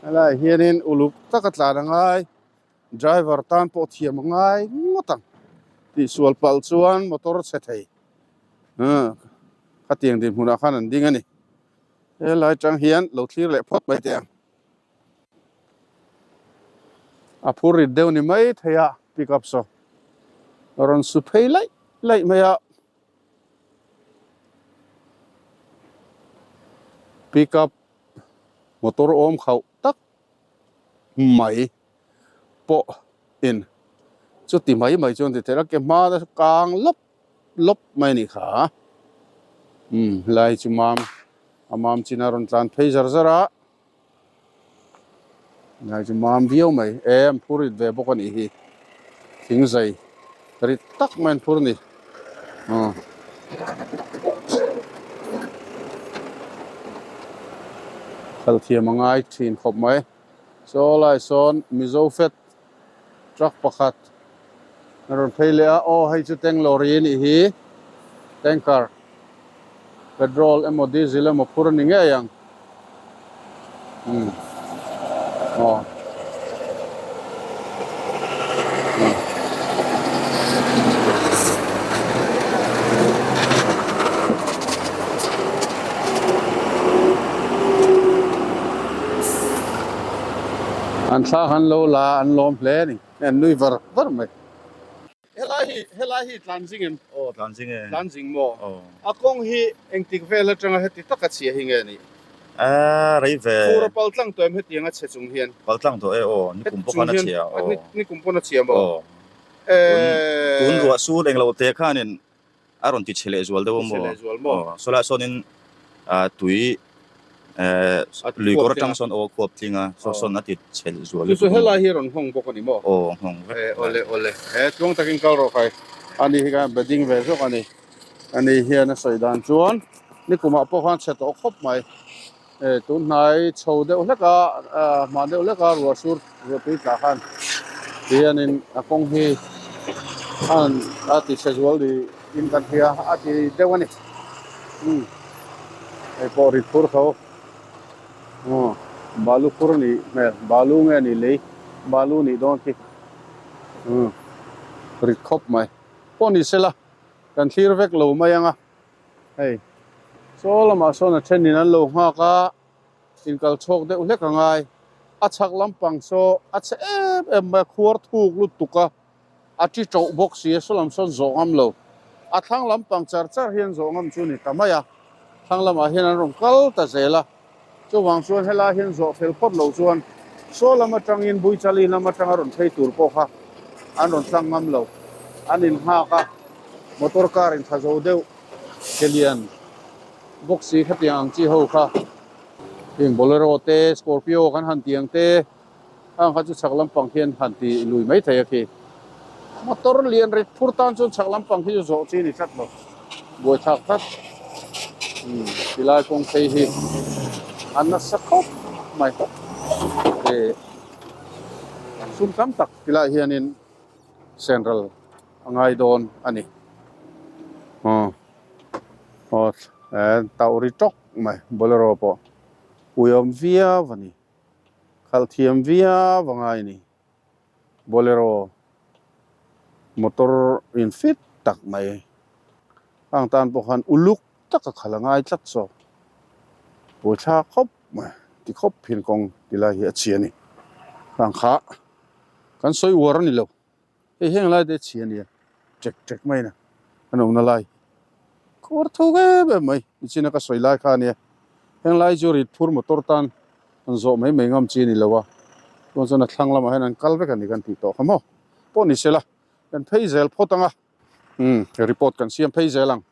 helai hianin uluk taka tlan a ngai. Driver tan pawh thiam a ngai ngawt ang tihsual palh chuan motor chhe thei khatiang dinhmunah khan an ding a ni. Helai tang hian lo thlir leh phawt mai teh ang. A phur rit deuh ni mai thei a pickup saw a rawn su phei laih laih mai a. Pickup motor awm khauh tak mai pawh in chuti mai mai chuan ti theih a ke hma te kang lawp lawp mai a nih kha umm helai chu mam a mam chin a rawn tlan phei zar zar a helai chu mam viau mai e an phur rit ve bawk a nih hi thing zai rit tak mai an phur a ni aw. Khalh thiam a ngai thin khawp mai. Saw lai sawn Mizo Fat truck pakhat a rawn phei leh a, aw hei chu tank lorry a nih hi, tanker petrol emaw diesel emaw phur a ni ngei ang umm aw. An thla khan lo la an lawm hle a ni an nui var var mai. Helai hi helai hi tlan zing em? Aw tlan zing e. Tlan zing maw? Aw. A kawng hi engtik vel atanga heti taka chhia hi nge ni? A rei ve. Fur a pal tlang tawh em hetiang a chhe chung hian? Pal tlang tawh e aw, nikum pawh khan a chhia aw. Nikum pawn a chhia maw? Aw. Tun ruah sur englo te khanin a rawn ti chhe leh zual deuh a maw? Ti chhe leh zual maw? Aw, sawlai sawnin tui lui kawr atang sawn aw khuap tling a, saw sawn a ti chhe leh zual Chu chu helai hi a rawn nghawng bawk a ni maw? Aw, nghawng vek. E, awle awle. E, tluang takin kal rawh khai. Ani hi khan be ding ve zawk a ni. Ani hian a sawi dan chuan nikumah pawh khan chhe tawh khawp mai. E, tun hnai chho deuh hlek a, hman deuh hlek a ruah sur ruah tui tla khan tihianin a kawng hi a ti chhe zual ni in kan hria a ti deuh a ni. Umm hei pawh rit phur tho aw balu phur a nih hmel balu nge a nih lei balu nih dawn khi umm rit khawp mai pawh ni sela kan thlir vek lo mai ang a. Hei saw lamah sawn a thenin an lo nghak a, inkal chhawk deuh hlek a ngai. A chhak lampang saw a chhe em em mai a, khuar thuk lutuk a, a ti tauh bawk si a, saw lam sawn zawh ngam lo. A thlang lampang char char hian zawh ngam chu a ni ta mai a, thlang lamah hian an rawn kal ta zel a. Chuvang chuan helai hian zawh fel phawt loh chuan saw lam atangin Buichali lam atanga rawn phei tur pawh kha an rawn tlang ngam lo, an innghak a. Motor car in tha zo deuh ke lian bawk si khatiang ang chi ho kha heng bolero te scorpio kan han tih ang te hang kha chu chhak lampang hian han ti lui mai thei a khi motor lian rit phur tan chuan chhak lampang hi chu zawh chi a ni tlat lo buaithlak tlat umm tilai kawng phei hi a nasa khawp mai eh sum tam tak tilai hianin central a ngai dawn a ni aw aw eh tauh ri tawk mai bolero pawh uiawm viau a ni khalh thiam viau a ngai a ni bolero motor in fit tak mai ang tan pawh khan uluk taka khalh a ngai tlat zawk buaithlak khawp mai ti khawp hian kawng ti lai hi a chhi a ni ang kha kan sawi uar a ni lo. Hei heng lai te chhi a nia ṭek ṭek mai na an awmna lai kawr thuk em em mai nichina ka sawi lai kha a nia heng lai chu rit phur motor tan an zawh mai mai ngam chi a ni lo a chuan chuan a thlang lamah hian an kal vek a ni kan tih tawh kha maw pawh ni sela kan phei zel phawt ang a umm report kan siam phei zel ang.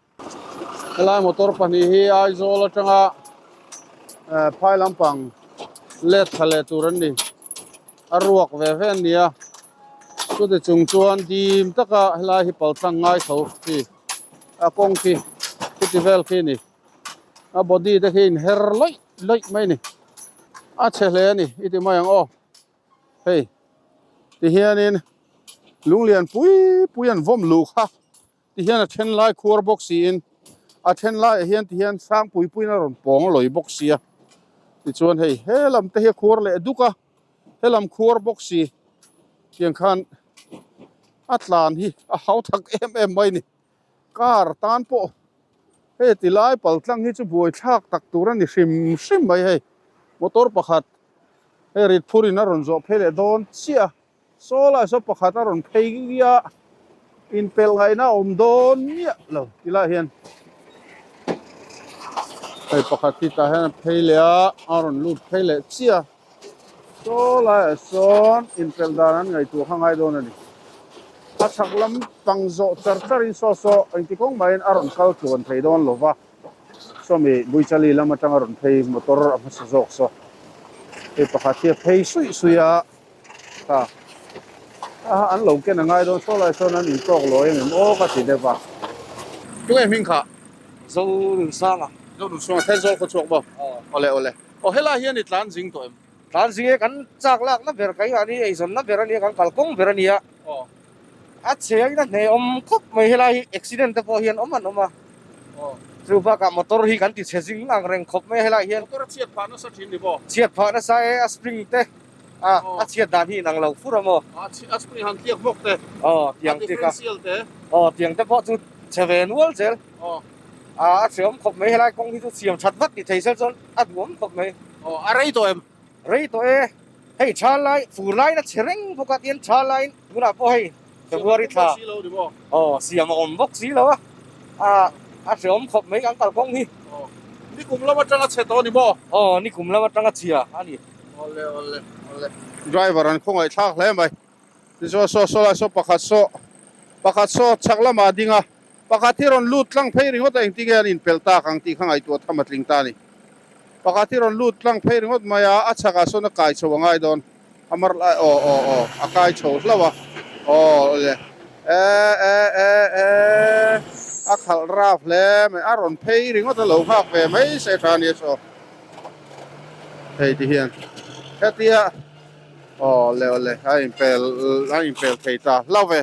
Helai motor pahnih hi Aizawl atanga eh phai lampang let thla leh tur an ni a ruak ve ve an ni a chuti chung chuan dim taka helai hi pal tlang ngai tho khi a kawng khi chuti vel khi a ni a body te khi a inher lawih lawih mai a ni a chhe hle a ni i ti mai ang aw. Hei tihianin lunglian pui pui an vawm luh kha. Ti hian a then lai khuar bawk siin a then laiah hian ti hian sang pui puiin a rawn pawng lawi bawk sia tichuan hei he lam te hi a khuar leh duk a he lam khuar bawk si tiang khan a tlan hi a hau thak em em mai a ni car tan pawh hei ti lai pal tlang hi chu buai thlak tak tur a ni hrim hrim mai hei motor pakhat hei rit phur in a rawn zawh phei leh dawn chiah a. Saw lai saw pakhat a rawn phei a, inpelh ngaihna a awm dawn miah lo ti lai hian hei pakhat hi tah hian a phei leh a, a rawn lut phei leh chiah a, saw laiah sawn inpelh dan an ngaihtuah kha ngai dawn a ni. A chhak lam pang zawh char char in saw saw engti kawng mahin a rawn kal tluan thei dawn lo va, sawmi Buichali lam atanga rawn phei motor a hmasa zawk saw hei pakhat hi a phei suih suih a. Kha a an lo ken a ngai dawn saw lai sawn an intawk lo em em aw ka ti deuh a. Tunge hming kha? Zonunsanga. Zonunsanga Thenzawl khaw chhuak maw? Awle awle. Aw helai hian i tlan zing tawh em? Tlan zing e kan chak lakna ber ka inah ni eizawnna ber a nia kan kalkawng ber a nia. A che a ina hneh awm khawp mai helai hi accident te pawh hian awm an awm a. Chu bakah motor hi kan ti chhe zing ang reng khawp mai helai hian. Motor a chhiat phah nasa thin ni maw? Chhiat phah nasa e a spring te. A a chhiat dan hi inang lo fur a maw? A a spring han tliak bawk te. Aw tiang te kha. A differential te. Aw tiang te pawh chu chhe ve nual zel. Aw. A a chhe awm khawp mai helai kawng hi chu siam that vat ni thei sel chuan a duhawm khawp mai. Aw a rei tawh em? Rei tawh e. Hei tha lai fur laiin a chhe reng bawk a tian tha laiin tunah pawh hei February thla. Aw siam a awm bawk si lo a. A a hreawm khawp mai kan kalkawng hi. Aw nikum lam atanga chhe tawh a ni maw? Aw nikum lam atanga chhia a ni. Awle awle awle. Driver an khawngaih thlak hle mai. Tichuan saw saw lai saw pakhat saw pakhat saw chhak lamah a ding a, pakhat hi rawn lut tlang phei ringawt a engtin nge an inpelh tak ang tih kha ngaihtuah tham a tling ta a ni. Pakhat hi rawn lut tlang phei ringawt mai a, a chhakah sawn a kai chho a ngai dawn. A mar lai aw aw aw a kai chho hlauh a aw le e e e e a khalh rap hle mai a rawn phei ringawt a lo nghak ve mai se tha nia saw hei ti hian hetia aw le aw le a inpel a inpel thei ta hlauh ve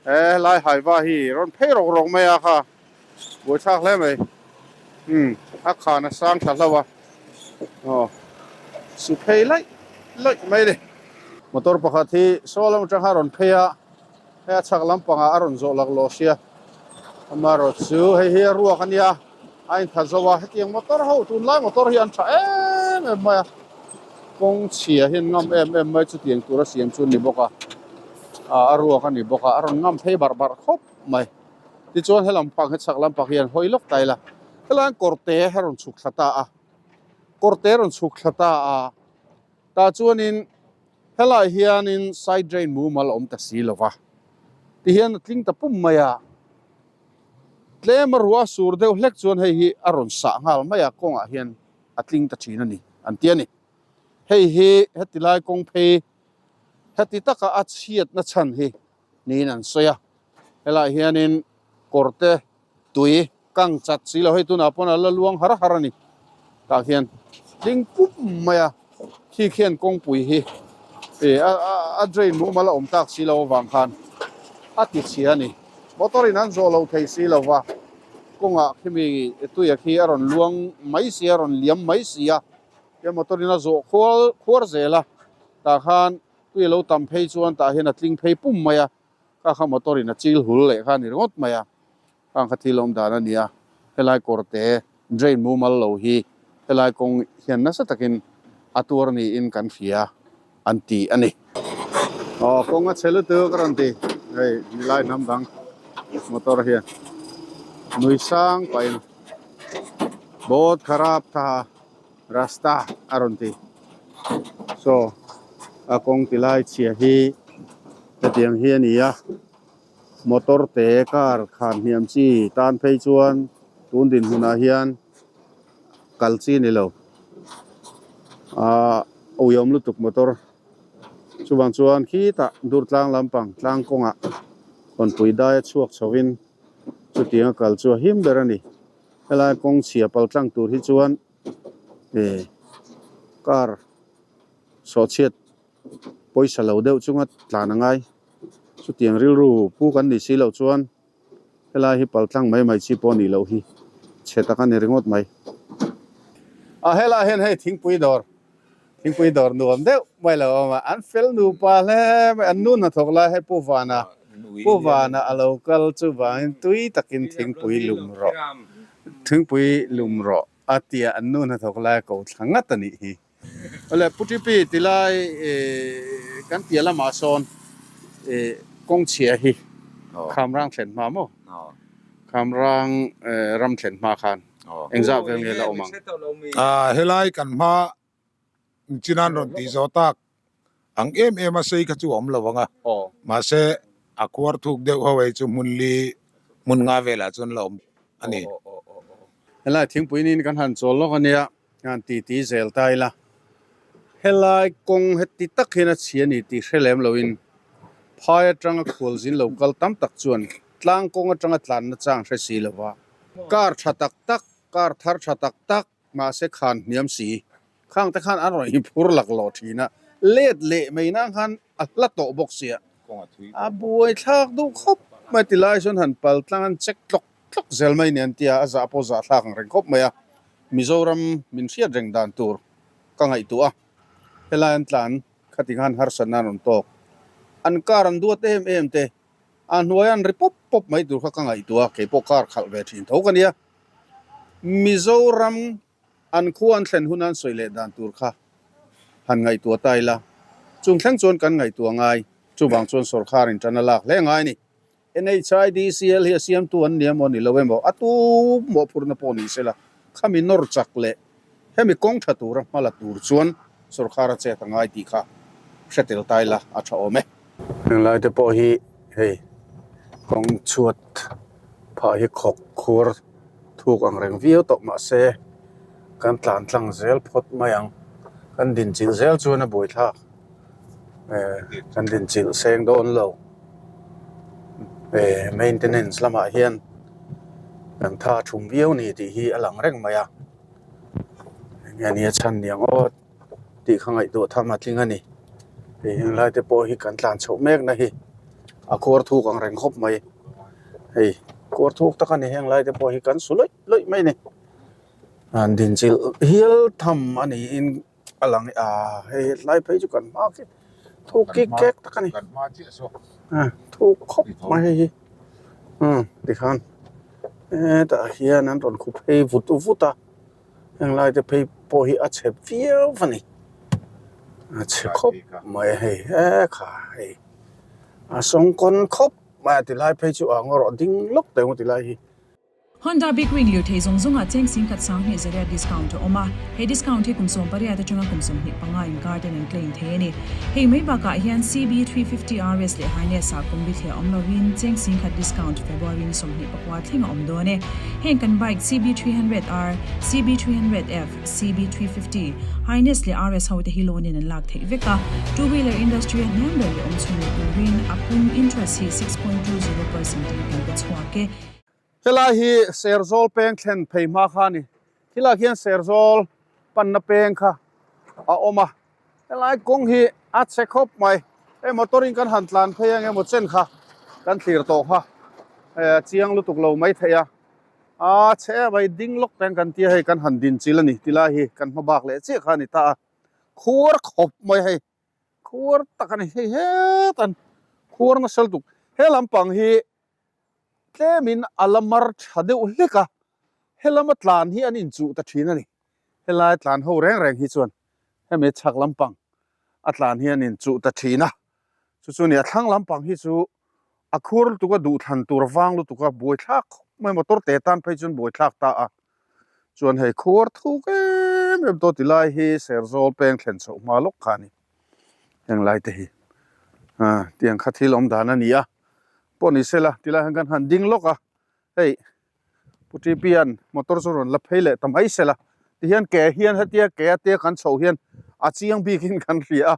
he helai haiva hi rawn phei rawk rawk mai a kha buaithlak hle mai umm a khan a sang thla hlauh a aw su phei laih laih mai a ni motor pakhat hi saw lam atang khan a rawn phei a hei a chhak lampangah a rawn zawh laklawh sia amaherawh chu hei hi a ruak a nia a intha zo a hetiang motor ho tunlai motor hi an tha em em mai a kawng chhia hian ngam em em mai chutiang tura siam chu a ni bawk a ah a ruak a ni bawk a a rawn ngam phei barh barh khawp mai. Tichuan he lampang he chhak lampang hian hawi lawk ta ila helaiin kawrte a rawn chhuk thla ta a kawrte a rawn chhuk thla ta a tah chuanin helaiah hianin side drain mumal a awm ta si lo va tihian a tling ta pum mai a. Tlem a ruah sur deuh hlek chuan hei hi a rawn sah nghal mai a, kawngah hian a tling ta thin a ni an ti a ni. Hei hi heti lai kawng phei heti taka a chhiatna chhan hi niin an sawi a. Helaiah hianin kawr te tui kang chat si lo hei tunah pawn a la luang har har a ni. Tah khian tling pup mai a, khi khian kawngpui hi ih a drain mumal a awm tak si lo avang khan a ti chhia a ni. Motor in an zawh lo thei si lo va, kawngah khimi tuia khi a rawn luang mai si a, a rawn liam mai si a, he motor in a zawh khual khuar zel a, tah khan tui a lo tam phei chuan tah hian a tling phei pum mai a, kha kha motor in a chil hul leh kha a ni ringawt mai a, khang kha thil awm dan a ni a, helai kawr te drain mumal lo hi helai kawng hian nasa takin a tuar niin kan hria an ti a ni. Aw kawng a chhe lutuk a rawn ti, hei nilai hnam dang motor hian nui sang pahin boat kharap tha rasta a rawn ti. Saw a kawng ti lai chhia hi hetiang hi a ni a. Motor te car khan hniam chi tan phei chuan tun dinhmunah hian kal chi ni lo. Ahh uiawm lutuk motor chuvang chuan khitah dur tlang lampang tlang kawngah hawnpui dai a chhuak chhovin chutiang a kal chu a him ber a ni. Helai kawng chhia pal tlang tur hi chuan eh car sawhchhiat pawisa lo deuh chunga tlan a ngai. Chutiang rilru pu kan nih si loh chuan helai hi pal tlang mai mai chi pawh a nih loh hi chhe tak a ni ringawt mai. A helai hian hei thingpui dawr thingpui dawr nuam deuh mai lo awm a, an fel nupa hle mai, an nu hnathawk lai hei Pu Vana Pu Vana a lo kal chuvangin tui takin thingpui lum rawh thingpui lum rawh a tia an nu hnathawk lai a ko thla ngat a nih hi. Awle Pu Tipi tilai kan piah lamah sawn kawng chhia hi Khamrang thlen hma maw? Khamrang ram thlen hma khan engzah vel nge la awm ang? Helai kan hma chinan rawn tih zawh tak ang em em a sei kha chu a awm lo ang a, mahse a khuar thuk deuh ho ei chu hmun li hmun nga velah chuan la awm a ni. Helai thingpui niin kan han chawl lawk a nia. Hian ti ti zel ta ila, helai kawng heti tak hian a chhi a ni tih hre lem loin phai atanga khualzin lo kal tam tak chuan tlang kawng atanga tlanna chang hre si lova, car tha tak tak, car thar tha tak tak mahse khan hniam si, khang te khan an rawn inphur laklawh thin a, let leh mai nan khan a hla tawh bawk sia, a buaithlak duh khawp mai tilai chuan han pal tlang an check tlawk tlawk zel mai nen tia a zah pawh zah thlak ang reng khawp mai a, Mizoram min hriat reng dan tur ka ngaihtuah a, helai an tlan khati khan harsatna an rawn tawk, an car an duat em em te, a hnuai an ri pawp pawp mai tur kha ka ngaihtuah a, keipawh car khalh ve thin tho ka nia. Mizoram an khua an thlen hun an sawi leh dan tur kha han ngaihtuah ta ila, chung thleng chuan kan ngaihtuah ngai, chuvang chuan sawrkharin tan a lak hle ngai a ni. NHIDCL hi a siamtu an ni emaw ni lo emaw, a tu mawhphurhna pawh ni sela, khami nawr chak leh hemi kawng tha tura hma la tur chuan sawrkhar a chet a ngai tih kha hre tel ta ila a tha awm e. Henglai te pawh hi hei kawng chhuat phah hi khawk khur thuk ang reng viau tawh mahse kan tlan tlang zel phawt mai ang, kan dinchilh zel chuan a buaithlak. Kan dinchilh seng dawn lo maintenance lamah hian kan tha thum viau ni tih hi a lang reng mai a enge nia chhan niang aw tih kha ngaihtuah tham a tling a ni hei henglai te pawh hi kan tlan chhoh mek na hi a khuar thuk ang reng khawp mai hei khuar thuk tak a ni henglai te pawh hi kan su lawih lawih mai a ni an dinchilh hial tham a niin. A lang a hei tlai phei chu kan hma khi thuk kik kek tak a ni thuk khawp mai hei hi umm tikhan hetah hian an rawn khup phei vut vut a heng lai te phei pawh hi a chhe viau a ni a chhe khawp mai a hei he kha hei a sawng kawn khawp mai a tilai phei chu a ngaw rawh ding lawk teh ang tilai hi. Honda Big Wing lirthei zawng zawngah cheng singkhat sanghnih zariat discount a awm a, he discount hi kum 18 atanga kum 25 inkar ten an claim thei a ni. Hei mai bakah hian CB 350 RS leh Highness ah kum bithliah awm lovin cheng singkhat discount February ni 24 thleng a awm dawn e. Heng kan bike CB 300R, CB 300F, CB 350, Highness leh RS ho te hi loan in an lak theih vek a. Two wheeler industry a hniam ber leh awm chhun leh turin a pum interest hi 6.20% in kan pe chhuak e. Helai hi Serzawl peng thlen phei hma kha a ni. Thilah khian Serzawl panna peng kha a awm a. Helai kawng hi a chhe khawp mai. Hei motor in kan han tlan phei ang emaw chen kha kan thlir tawh kha a chiang lutuk lo mai thei a. A chhe em a, ding lawk teng kan tia hei kan han din chil a ni tilai hi kan hma bak leh chiah kha a ni ta a. Khuar khawp mai hei. Khuar tak a ni hei hetan khuar nasa lutuk. He lampang hi Tlemin a la mar tha deuh hlek a, helama tlan hi an inchuh ta thin a ni. Helai tlan ho reng reng hi chuan hemi chhak lampang a tlan hi an inchuh ta thin a, chu chu ni a thlang lampang hi chu a khur lutuk a duhthlan tur vang lutuk a buaithlak khawp mai motor te tan phei chuan buaithlak ta a, chuan hei khuar thuk em em tawh ti lai hi Serzawl peng thlen chhoh hma lawk kha a ni heng lai te hi tiang kha thil awm dan a ni a. Pawh ni sela tilai hian kan han ding lawk a, hei Pu Tipian motor chu rawn la phei leh ta mai sela tihian ke hian hetia ke a tia kan chhoh hian a chiang bikin kan hria a,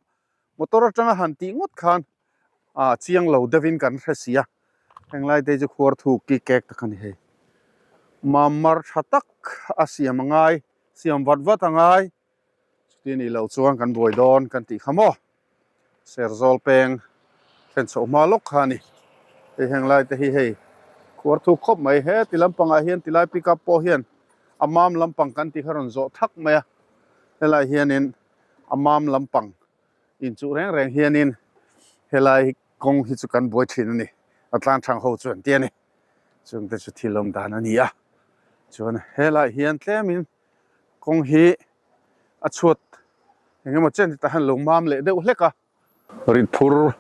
motor atanga han tih ngawt khan a chiang lo deuhin kan hre si a, henglai te chu khuar thuk ki kek tak a ni hei. Mamar tha tak a siam a ngai, siam vat vat a ngai. Chuti nih loh chuan kan buai dawn kan tih kha maw? Serzawl peng thlen chhoh hma lawk kha a ni. Hei heng lai te hi hei khuar thuk khawp mai. He ti lampangah hian tilai pick up pawh hian a mam lampang kan tih kha rawn zawh thak mai a. Helai hianin a mam lampang inchuh reng reng hianin helai kawng hi chu kan buai thin a ni. A tlang thang ho chu an ti a ni. Chungte chu thil awm dan a ni a. Chuan helai hian tlemin Kawng hi a chhuat eng emaw chen tah hian lo mam leh deuh hlek a. Rit phur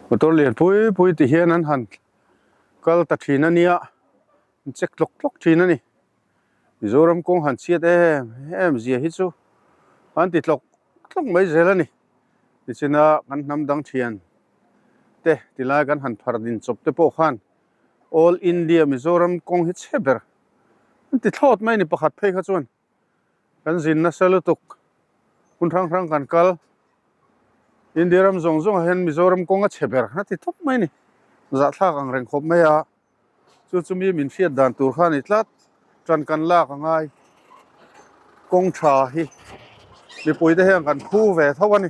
motor lian pui pui ti hian an han kal ta thin a nia, an check tlawk tlawk thin a ni. Mizoram kawng han chhiat em em zia hi chu an ti tlawk tlawk mai zel a ni. Tichina kan hnam dang thian te tilai kan han phar din chawp te pawh khan All India Mizoram kawng hi chhe ber An ti thlawt mai a ni pakhat phei kha chuan kan zin nasa lutuk hun hrang hrang kan kal India ram zawng zawng ah hian Mizoram kawng a chhe ber a ti tawp mai a ni zahthlak ang reng khawp mai a chu chu mi min hriat dan tur kha a ni tlat tan kan lak a ngai kawng tha hi mipui te hian kan phu ve tho a ni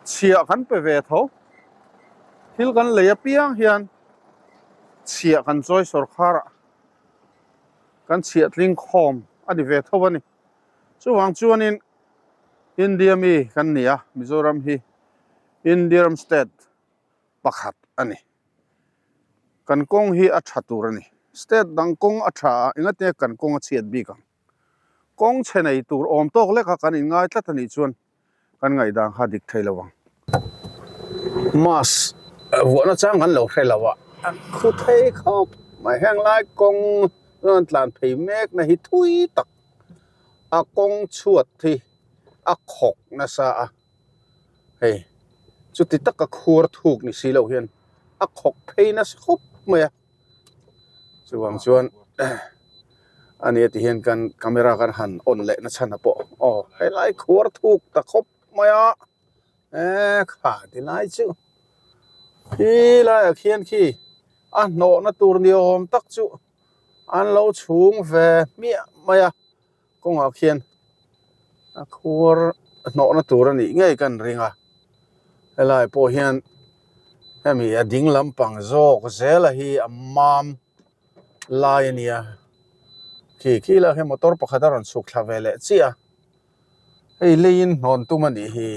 chhiah kan pe ve tho thil kan lei apiang hian. Chhiah kan chawi sawrkhar ah kan chhiah tling khawm a ni ve tho a ni. Chuvang chuanin India mi kan ni a, Mizoram hi India ram state pakhat a ni. Kan kawng hi a tha tur a ni. State dang kawng a tha a, engati nge kan kawng a chhiat bik ang? Kawng chhe nei tur awm tawk lek a kan inngai tlat a nih chuan Kan ngaihdan kha dik thei lo ang. Mask vuahna chang kan lo hre lo a, a khu thei khawp mai. Heng lai kawng rawn tlan phei mek na hi thui tak a kawng chhuat hi a khawk nasa a, hei chuti taka khuar thuk ni si lo hian a khawk phei nasa khawp mai a. Chuvang chuan a nia ti hian kan camera kan han on leh na chhan a pawh aw helai khuar thuk ta khawp mai a e kha ti lai chu khi laiah khian khi a hnawh na tur ni awm tak chu an lo chhung ve hmiah mai a kawngah khian a khuar hnawh na tur a nih ngei kan ring a helai pawh hian hemi a ding lampang zawk zela hi a mam lai a nia khi khi lah hi motor pakhat a rawn chhuk thla ve leh chiah a hei leiin hnawn tum a nih hi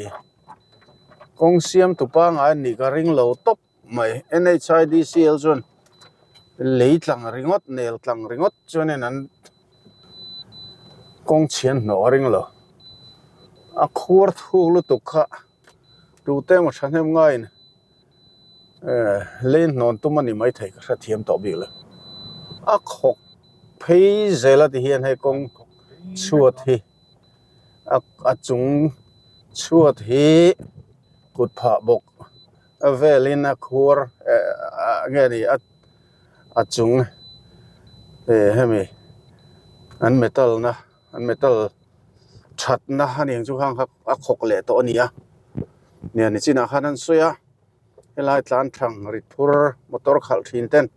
kawng siam tu pangai a nih ka ring lo tawp mai N_H_I_D_C_L chuan lei tlang ringawt nel tlang ringawt chuanin an kawng chhian hnawh a ring lo a khuar thuk lutuk kha tute emaw thahnem ngaiin eh lei hnawn tum a ni maithei ka hrethiam tawh bik lo. A khawk phei zel a ti hian hei kawng chhuat hi a a chung chhuat hi kut phah bawk a velin a khuar eh nge ni a a chung eh hemi an metal na an metal thatna a ni ang chu khang kha a khawk leh tawh a ni a nia nichinah khan an sawi a helai tlan thang rit phur motor khalh thin ten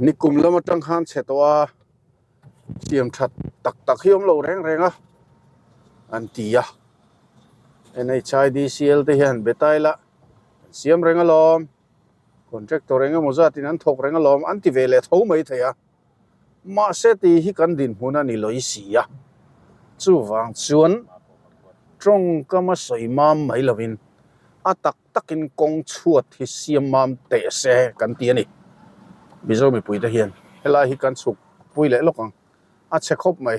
nikum lam atang khan chhe tawh a siam that tak tak hi awm lo reng reng a an ti a N_H_I_D_C_L te hian betaila an siam reng alawm contractor eng emaw zat in an thawk reng alawm an ti ve leh tho mai thei a mahse tih hi kan dinhmun a ni lawih si a chuvang chuan tawngkam a sawi mam mai lovin a tak takin kawng chhuat hi siam mam teh se kan ti a ni Mizo mipui te hian helai hi kan chhuk pui leh lawk ang a chhe khawp mai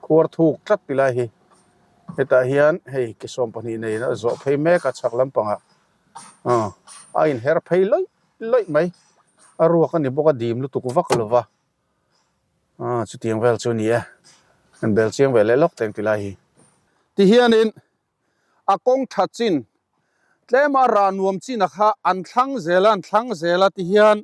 khuar thuk tlat ti lai hi hetah hian hei ke 12 nei a zawh phei mek a chhak lampangah aw a inher phei lawih lawih mai a ruak a ni bawk a dim lutuk vak lo va aw chutiang vel chu a ni e an bel chiang ve leh lawk teng ti lai hi ti hianin a kawng tha chin tlem a rah nuam chin a kha an thlang zel a an thlang zel a ti hian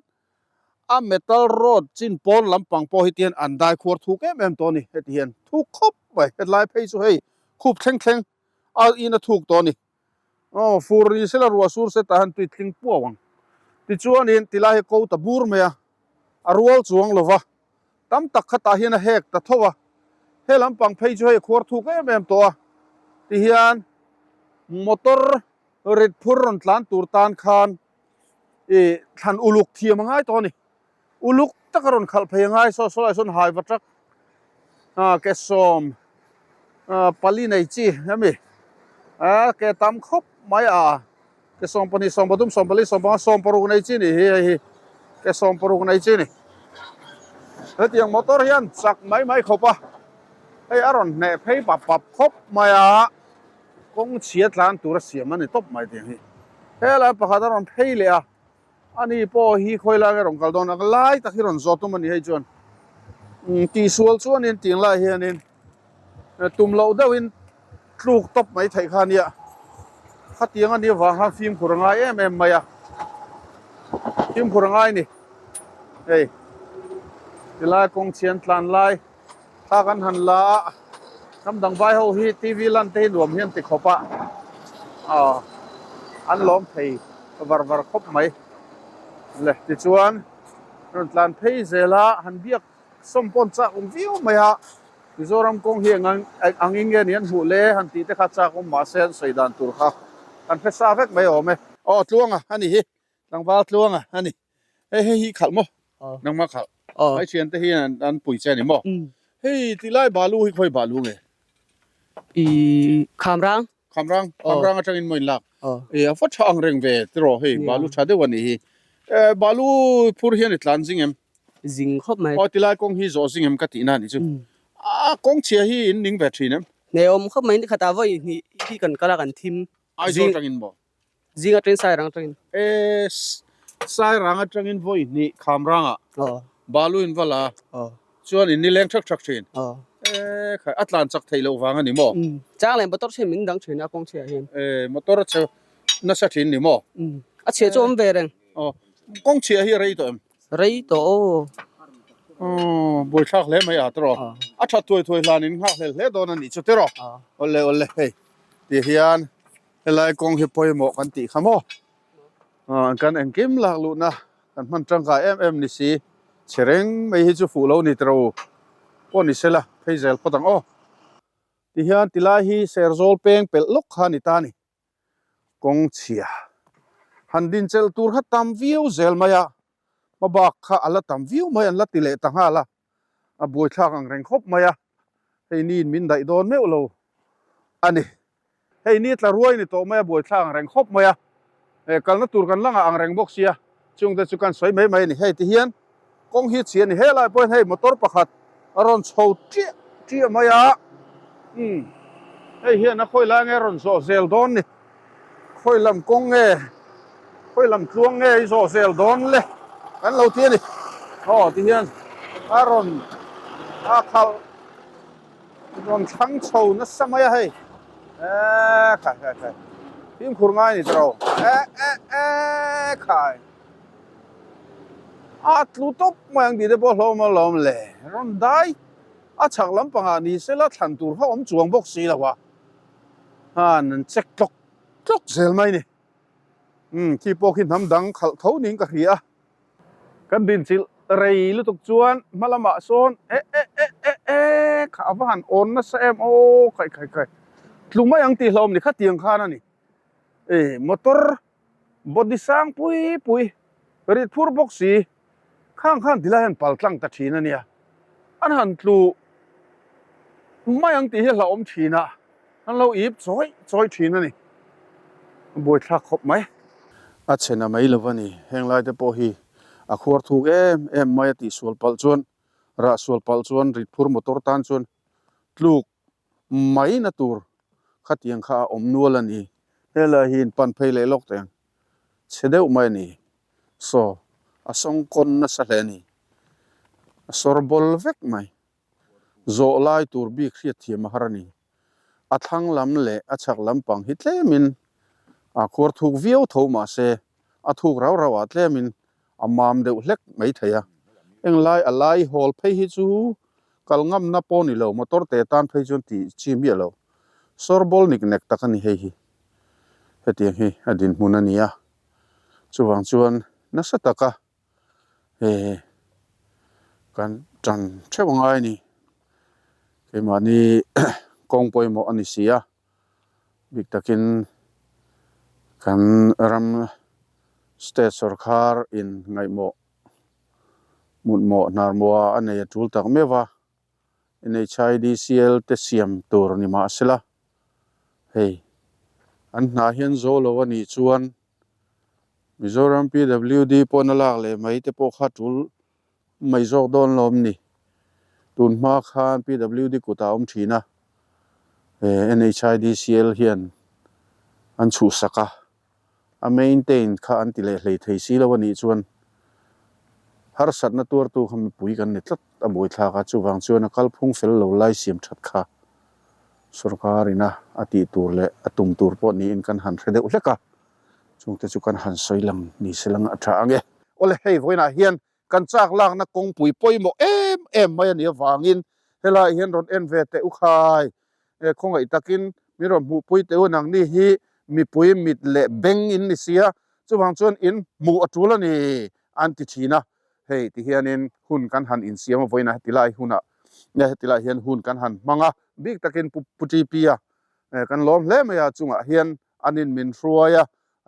a metal road chin pawn lampang pawh hi tihian an dai khuar thuk em em tawh a ni heti hian thuk khawp mai hetlai phei chu hei khup thleng thleng a in a thuk tawh a ni. Aw fur ni sela ruah sur se tah hian tui tling puau ang. Tichuanin tilai hi ko ta bur mai a, a rual chuang lo va, tam tak kha tah hian a hek ta tho a. He lampang phei chu hei khuar thuk em em tawh a, tihian motor rit phur rawn tlan tur tan khan ih thlan uluk thiam a ngai tawh a ni. Uluk taka rawn khalh phei a ngai saw saw lai sawn hai va tak ah ke sawm ah pali nei chi hemi ah ke tam khawp mai a ke 12 13 14 15 16 nei chi ni hi hei hi ke 16 nei chi ni hetiang motor hian chak mai mai khawp a hei a rawn hneh phei pap pap khawp mai a kawng chhia tlan tur a siam a ni tawp mai tiang hi helai pakhat a rawn phei leh a. Ani pawh hi khawi lai nge rawn kal dawn a, lai tak hi rawn zawt tum a ni hei chuan tihsual chuanin tiang lai hianin tum loh deuhin tluk tawp mai theih kha a nia khatiang a nih avang khan fimkhur a ngai em em mai a fimkhur a ngai a ni hei tilai kawng chhian tlan lai thla kan han la a hnam dang vai ho hi T V lan te hi nuam hian ti khawp a aw an lawm thei var var khawp mai le tichuan rawn tlan phei zel a han biak sawm pawn chak awm viau mai a Mizoram kawng hi eng ang in nge ni an hmuh le han tih te kha chak awm mahse an sawi dan tur kha kan hre sa vek mai awm e. Aw tluanga a ni hi tlangval tluanga a ni. Hei hei hi khalh maw? Nangmah khalh. Hei thian te hi an pui che a ni maw? Hei tilai balu hi khawi balu nge? I Khamrang. Khamrang, Khamrang atangin maw in lak? E a va tha ang reng ve tiraw hei balu tha deuh a nih hi. E balu phur hian i tlan zing em? Zing khawp mai. Aw tilai kawng hi zawh zing em ka tihna a nih chu. A kawng chhia hi in ning ve thin em? Hne awm khawp mai nikhatah vawi hnih hi kan kal a kan thim. Aizawl atangin maw? Zing atangin Sairang atangin. E Sairang atangin vawi hnih Khamrangah Balu in va la chuan in nileng thak thak thin. E khai a tlan chak theih loh vang a ni maw? Chang leh motor chhe min dang thin a kawng chhiah hian. E motor a chhe nasa thin ni maw? A chhia chu awm ve reng. Aw kawng chhia hi a rei tawh em? Rei tawh aw. Aw buaithlak hle mai a tiraw. A that thuai thuai hlan in nghak hlel hle dawn a nih chu tiraw. Awle awle hei ti hian Helai kawng hi pawimawh kan tih kha maw? Aw kan engkim lak luhna kan hman tangkai em em ni si. Chhe reng mai hi chu fuh lo ni tiro pawh ni sela phei zel phawt ang aw. Tihian tilai hi Serzawl peng pelh lawk kha a ni ta a ni. Kawng chhia han din chelh tur kha tam viau zel mai a, hmabak kha a la tam viau mai an la ti leh ta nghal a. A buaithlak ang reng khawp mai a, hei niin min daih dawn meuh lo a ni. Hei ni tla ruai ni tawh mai a, buaithlak ang reng khawp mai a, eh kalna tur kan la ngah ang reng bawk sia, chungte chu kan sawi mai mai a ni. Hei tihian kawng hi chhi a ni, helai pawhin hei motor pakhat a rawn chho chiah chiah mai a, umm hei hian a khawi lai nge a rawn zawh zel dawn ni, khawi lam kawng nge, khawi lam tluang nge i zawh zel dawn le kan lo ti a ni. Aw tihian. A rawn a khalh rawn thlang chho nasa mai a hei eee khai khai khai fimkhur ngai a ni tawh lo e e e khai a tlu tawp mai ang tih te pawh hlawm alawm le rawn dai a chhak lampangah ni sela thlan tur kha awm chuang bawk si lo a han an check tlawk tlawk zel mai a ni umm khi pawh khi hnam dang khalh tho niin ka hria a. Kan dinchilh rei lutuk chuan hma lamah sawn e e e e e kha a va han awn nasa em aw khai khai khai tlu mai ang tih hlawm ni khatiang khan a ni e motor body sang pui pui rit phur bawk si khang khan tilai hian pal tlang ta thin a nia an han tlu mai ang tih hi a hlauhawm thin a an lo ip chawi chawi thin a ni a buaithlak khawp mai. A chhena mai lo a ni heng lai te pawh hi a khuar thuk em em mai a tihsual palh chuan rah sual palh chuan rit phur motor tan chuan tluk mai na tur khatiang kha a awm nual a ni helai hi in pan phei leh lawk teh ang chhe deuh mai a ni. Saw a sawng kawn nasa hle a ni. A sawr bawl vek mai. Zawh lai tur bik hriat thiam a har a ni. A thlang lam leh a chhak lampang hi tlemin a khuar thuk viau tho mah se a thuk rau rau ah tlemin a mam deuh hlek mai thei a. Englai a lai hawl phei hi chu kal ngamna pawh ni lo motor te tan phei chuan tih chi miah lo. Sawr bawl nik nek tak a ni hei hi. Hetiang hi a dinhmun a ni a. Chuvang chuan nasa taka he kan tan theuh a ngai a ni. Keimahni kawng pawimawh a ni si a, bik takin kan ram state sawrkhar in ngaihmawh mutmawh hnarmawha a nei a tul tak meuh va. NHIDCL te siam tur ni mah sela hei an hna hian zo lo a nih chuan Mizoram PWD pawn a lak leh mai te pawh kha tul mai zawk dawn lawm ni. Tun hma khan PWD kutah a awm thin a, NHIDCL hian an chhuhsak a. a maintain kha an ti leh hlei thei si lo a nih chuan harsatna tuartu kha mipui kan ni tlat a buaithlak a, chuvang chuan a kalphung fel lo lai siam that kha sorkar ina a tih tur leh a tum tur pawh niin kan han hre deuh hlek a, chungte chu kan han sawi lang ni se lang a tha ang e. Awle hei vawiinah hian kan chak lakna kawngpui pawimawh em em mai a nih avangin helaiah hian rawn en ve teh u khai e khawngaih takin min rawn hmuhpui teh u nangni hi mipui mit leh beng in ni sia chuvang chuan in hmuh a tul a ni an ti thin a hei ti hianin hun kan han insiam a vawiinah heti lai hunah nge heti lai hian hun kan han hmang a bik takin pu pu TP a kan lawm hle mai a chungah hian an in min hruai a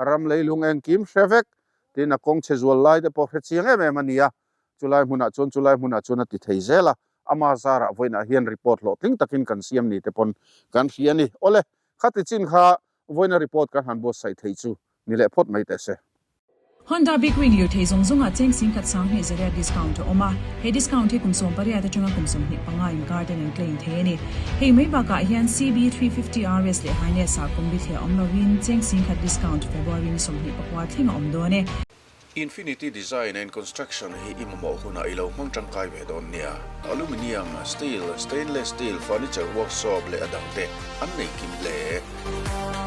ram leilung engkim hre vek tin a kawng chhe zual lai te pawh hre chiang em em a ni a chulai hmunah chuan chulai hmunah chuan a ti thei zel a ama zarah vawiinah hian report hlawhtling takin kan siam ni te pawn kan hria a ni. Awle, khati chin kha vawiina report kan han buatsaih theih chu ni leh phawt mai teh se. Honda Big Wing lirthei zawng zawngah cheng singkhat 20 zariat discount a awm a, he discount hi kum 18 atanga kum 25 inkar ten an claim thei a ni. Hei mai bakah hian CB 350 RS leh Highness ah kum bithliah awm loin cheng singkhat discount February ni 24 thleng a awm dawn e. Infinity Design and Construction hi i mamawh hunah i lo hmang tangkai ve dawn nia. Aluminium, steel, stainless steel, furniture workshop leh a dangte an nei kim hle.